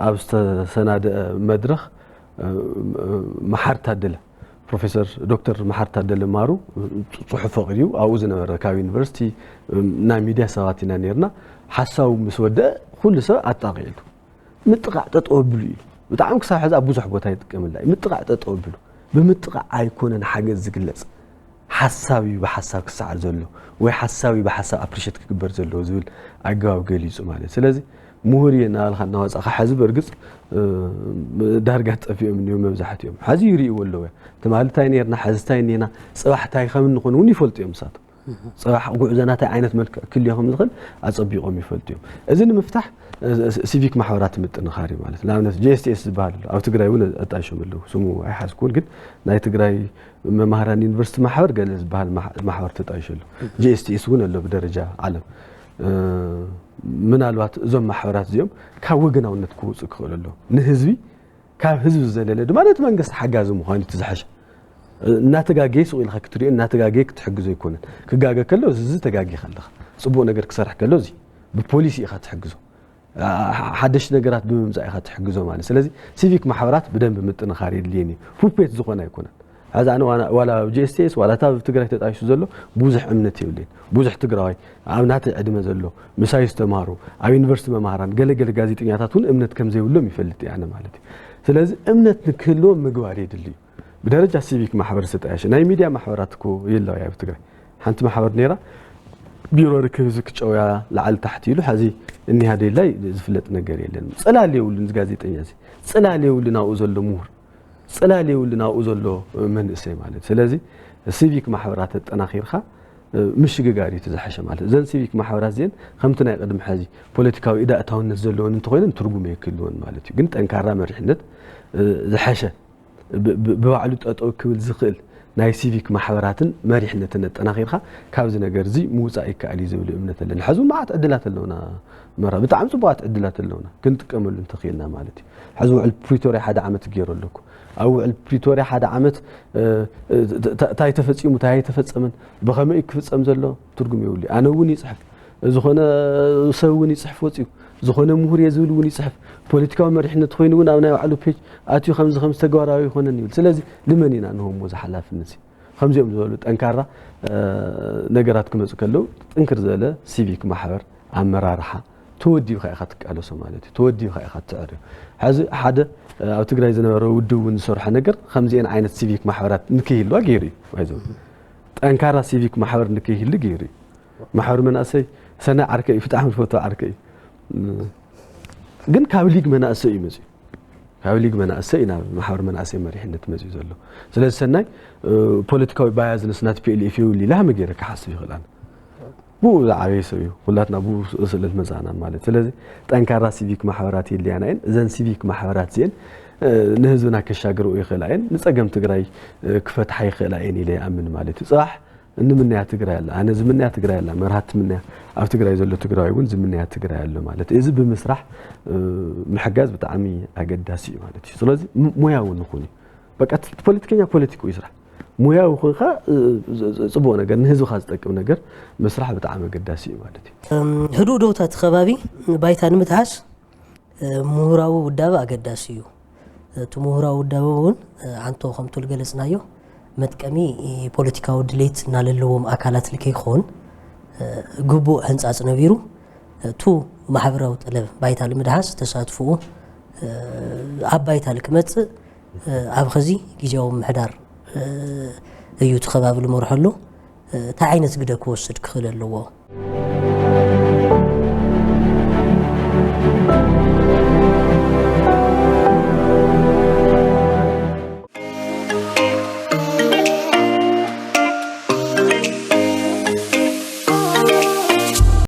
ኣብ ዝተሰናደአ መድረኽ መሓር ታደለ ፕሮፌሰር ዶክተር መሓር ታደለ ማሩ ጽሑፍ ፈቒዱ ኣብኡ ዝነበረ ካብ ዩኒቨርሲቲ ናይ ሚድያ ሰባት ኢና ነርና። ሓሳቡ ምስ ወደአ ኩሉ ሰብ ኣጣቒዕሉ። ምጥቓዕ ጠጠው ኣቢሉ እዩ። ብጣዕሚ ክሳብ ሕዚ ኣብ ብዙሕ ቦታ ይጥቀመላ እዩ። ምጥቓዕ ጠጠው ኣቢሉ። ብምጥቓዕ ኣይኮነን ሓገዝ ዝግለጽ። ሓሳብ እዩ ብሓሳብ ክሰዓር ዘሎ ወይ ሓሳብ እዩ ብሓሳብ ኣፕሪሼት ክግበር ዘለዎ ዝብል ኣገባብ ገሊጹ ማለት። ስለዚ ምሁር እየ እናበልካ እናወጻእካ ሕዚ በርግጽ ዳርጋ ጠፊኦም እንዮም መብዛሕትኦም። ሕዚ ይርእይዎ ኣለዉ። ትማሊ እንታይ ነርና፣ ሕዚ እንታይ እኒና፣ ጽባሕ እንታይ ከም እንኾን እውን ይፈልጡ እዮም ንሳቶም። ጽባሕ ጉዕዞና እንታይ ዓይነት መልክዕ ክልዮ ከም ዝኽእል ኣጸቢቖም ይፈልጡ እዮም። እዚ ንምፍታሕ ሲቪክ ማሕበራት ምጥንኻር እዩ ማለት። ንኣብነት ጂ ኤስ ቲ ኤስ ዝበሃል ኣሎ። ኣብ ትግራይ እውን ኣጣይሾም ኣለዉ። ስሙ ኣይሓዝኩን፣ ግን ናይ ትግራይ መማህራን ዩኒቨርሲቲ ማሕበር ገለ ዝበሃል ማሕበር ተጣይሾ ኣሎ። ጂ ኤስ ቲ ኤስ እውን ኣሎ ብደረጃ ዓለም። ምናልባት እዞም ማሕበራት እዚኦም ካብ ወገናውነት ክወፁ ክኽእሉ ኣለዉ። ንህዝቢ ካብ ህዝቢ ዝዘለለ ድማ ነቲ መንግስቲ ሓጋዚ ምዃኑ እቲ ዝሓሸ። እናተጋገየ ስቕ ኢልካ ክትሪኦ እናተጋገየ ክትሕግዞ ኣይኮነን። ክጋገ ከሎ እዚ ተጋጊኻ ኣለኻ፣ ፅቡቕ ነገር ክሰርሕ ከሎ እዚ ብፖሊሲ ኢኻ ትሕግዞ። ሓደሽቲ ነገራት ብምምፃእ ኢኻ ትሕግዞ ማለት። ስለዚ ሲቪክ ማሕበራት ብደንብ ምጥንኻር የድልየን እዩ። ፑፔት ዝኾነ ኣይኮነን። ሕዚ ኣነ ዋላ ኣብ ጂ ኤስ ቲ ኤስ ዋላ እታ ኣብ ትግራይ ተጣይሹ ዘሎ ብዙሕ እምነት የብለይን። ብዙሕ ትግራዋይ ኣብ ናተይ ዕድመ ዘሎ ምሳይ ዝተማሩ ኣብ ዩኒቨርሲቲ መማህራን ገለገለ ጋዜጠኛታት እውን እምነት ከም ዘይብሎም ይፈልጥ እየ ኣነ ማለት እዩ። ስለዚ እምነት ንክህልዎም ምግባር የድሊ እዩ። ብደረጃ ሲቪክ ማሕበር ዝተጣየሸ ናይ ሚድያ ማሕበራት እኮ የለዋ ኣብ ትግራይ። ሓንቲ ማሕበር ነይራ ቢሮ ርክብ ህዝቢ ክጨውያ ላዕሊ ታሕቲ ኢሉ ሕዚ እኒሃ ደላይ ዝፍለጥ ነገር የለን። ፅላል የብሉን እዚ ጋዜጠኛ እዚ፣ ፅላል የብሉን ኣብኡ ዘሎ ምሁር፣ ፅላል የብሉን ኣብኡ ዘሎ መንእሰይ ማለት። ስለዚ ሲቪክ ማሕበራት ኣጠናኺርካ ምሽግጋር እዩ እቲ ዝሓሸ ማለት። እዘን ሲቪክ ማሕበራት እዚአን ከምቲ ናይ ቅድሚ ሕዚ ፖለቲካዊ ኢዳእታውነት ዘለወን እንተኮይነን ትርጉም የክልወን ማለት እዩ። ግን ጠንካራ መሪሕነት ዝሓሸ ብባዕሉ ጠጠው ክብል ዝኽእል ናይ ሲቪክ ማሕበራትን መሪሕነትን ኣጠናኺርካ ካብዚ ነገር እዚ ምውፃእ ይከኣል እዩ ዝብል እምነት ኣለኒ። ሕዚ እውን መዓት ዕድላት ኣለውና መራ፣ ብጣዕሚ ፅቡቃት ዕድላት ኣለውና ክንጥቀመሉ እንተኽኢልና ማለት እዩ። ሕዚ ውዕል ፕሪቶርያ ሓደ ዓመት ገይሩ ኣለኩ። ኣብ ውዕል ፕሪቶርያ ሓደ ዓመት እንታይ ተፈፂሙ እንታይ ኣይተፈፀመን ብኸመይ እዩ ክፍፀም ዘሎ ትርጉም የብሉ። ኣነ እውን ይፅሕፍ ዝኾነ ሰብ እውን ይፅሕፍ ወፂኡ ዝኾነ ምሁር እየ ዝብል እውን ይፅሕፍ። ፖለቲካዊ መሪሕነት ኮይኑ እውን ኣብ ናይ ባዕሉ ፔጅ ኣትዩ ከምዚ ከምዚ ተግባራዊ ይኮነን ይብል። ስለዚ ልመን ኢና ንህቦሞ እዚ ሓላፍነት እዚ። ከምዚኦም ዝበሉ ጠንካራ ነገራት ክመፁ ከለዉ ጥንክር ዝበለ ሲቪክ ማሕበር ኣመራርሓ ተወዲብካ ኢኻ ትቃለሶ ማለት እዩ። ተወዲብካ ኢኻ ትዕርዮ። ሕዚ ሓደ ኣብ ትግራይ ዝነበረ ውድብ እውን ዝሰርሖ ነገር ከምዚአን ዓይነት ሲቪክ ማሕበራት ንክይህልዋ ገይሩ እዩ። ይዞ ጠንካራ ሲቪክ ማሕበር ንክይህሉ ገይሩ እዩ። ማሕበር መናእሰይ ሰናይ ዓርከይ እዩ፣ ብጣዕሚ ዝፈትዎ ዓርከይ እዩ። ግን ካብ ሊግ መናእሰይ እዩ መፅዩ። ካብ ሊግ መናእሰይ ናብ ማሕበር መናእሰይ መሪሕነት መፅዩ ዘሎ። ስለዚ ሰናይ ፖለቲካዊ ባያዝነስ ናት ፒ ኤል ኤፍ የብሉ ኢለ ሃመ ገይረ ክሓስብ ይኽእል ኣነ። ብኡ ዝዓበየ ሰብ እዩ። ኩላትና ብኡ ስእለት መፃና ማለት። ስለዚ ጠንካራ ሲቪክ ማሕበራት የድልያና እየን። እዘን ሲቪክ ማሕበራት እዚአን ንህዝብና ከሻግርኡ ይኽእላ እየን። ንፀገም ትግራይ ክፈትሓ ይኽእላ እየን ኢለ ይኣምን ማለት እዩ። ፅባሕ እንምንያ ትግራይ ኣላ፣ ኣነ ዝምንያ ትግራይ ኣላ፣ መርሃት ትምንያ ኣብ ትግራይ ዘሎ ትግራዋይ እውን ዝምንያ ትግራይ ኣሎ ማለት እዩ። እዚ ብምስራሕ ምሕጋዝ ብጣዕሚ ኣገዳሲ እዩ ማለት እዩ። ስለዚ ሞያዊ ንኹን እዩ። በቃ ፖለቲከኛ ፖለቲኩ ይስራሕ። ሙያዊ ኮይንካ ጽቡቕ ነገር ንህዝብኻ ዝጠቅም ነገር ምስራሕ ብጣዕሚ ኣገዳሲ እዩ ማለት እዩ። ህዱእ ዶ እቲ ከባቢ ባይታ ንምትሓዝ ምሁራዊ ውዳበ ኣገዳሲ እዩ። እቲ ምሁራዊ ውዳበ እውን ዓንቶ ከምቱ ዝገለፅናዮ መጥቀሚ ፖለቲካዊ ድሌት እናለለዎም ኣካላት ልከይኮን ግቡእ ህንፃፅ ነቢሩ እቱ ማሕበራዊ ጠለብ ባይታ ንምድሓስ ተሳትፍኡ ኣብ ባይታ ልክመፅእ ኣብ ኸዚ ግዜያዊ ምሕዳር እዩ እቲ ከባቢ ልመርሐሉ እንታይ ዓይነት ግደ ክወስድ ክኽእል ኣለዎ?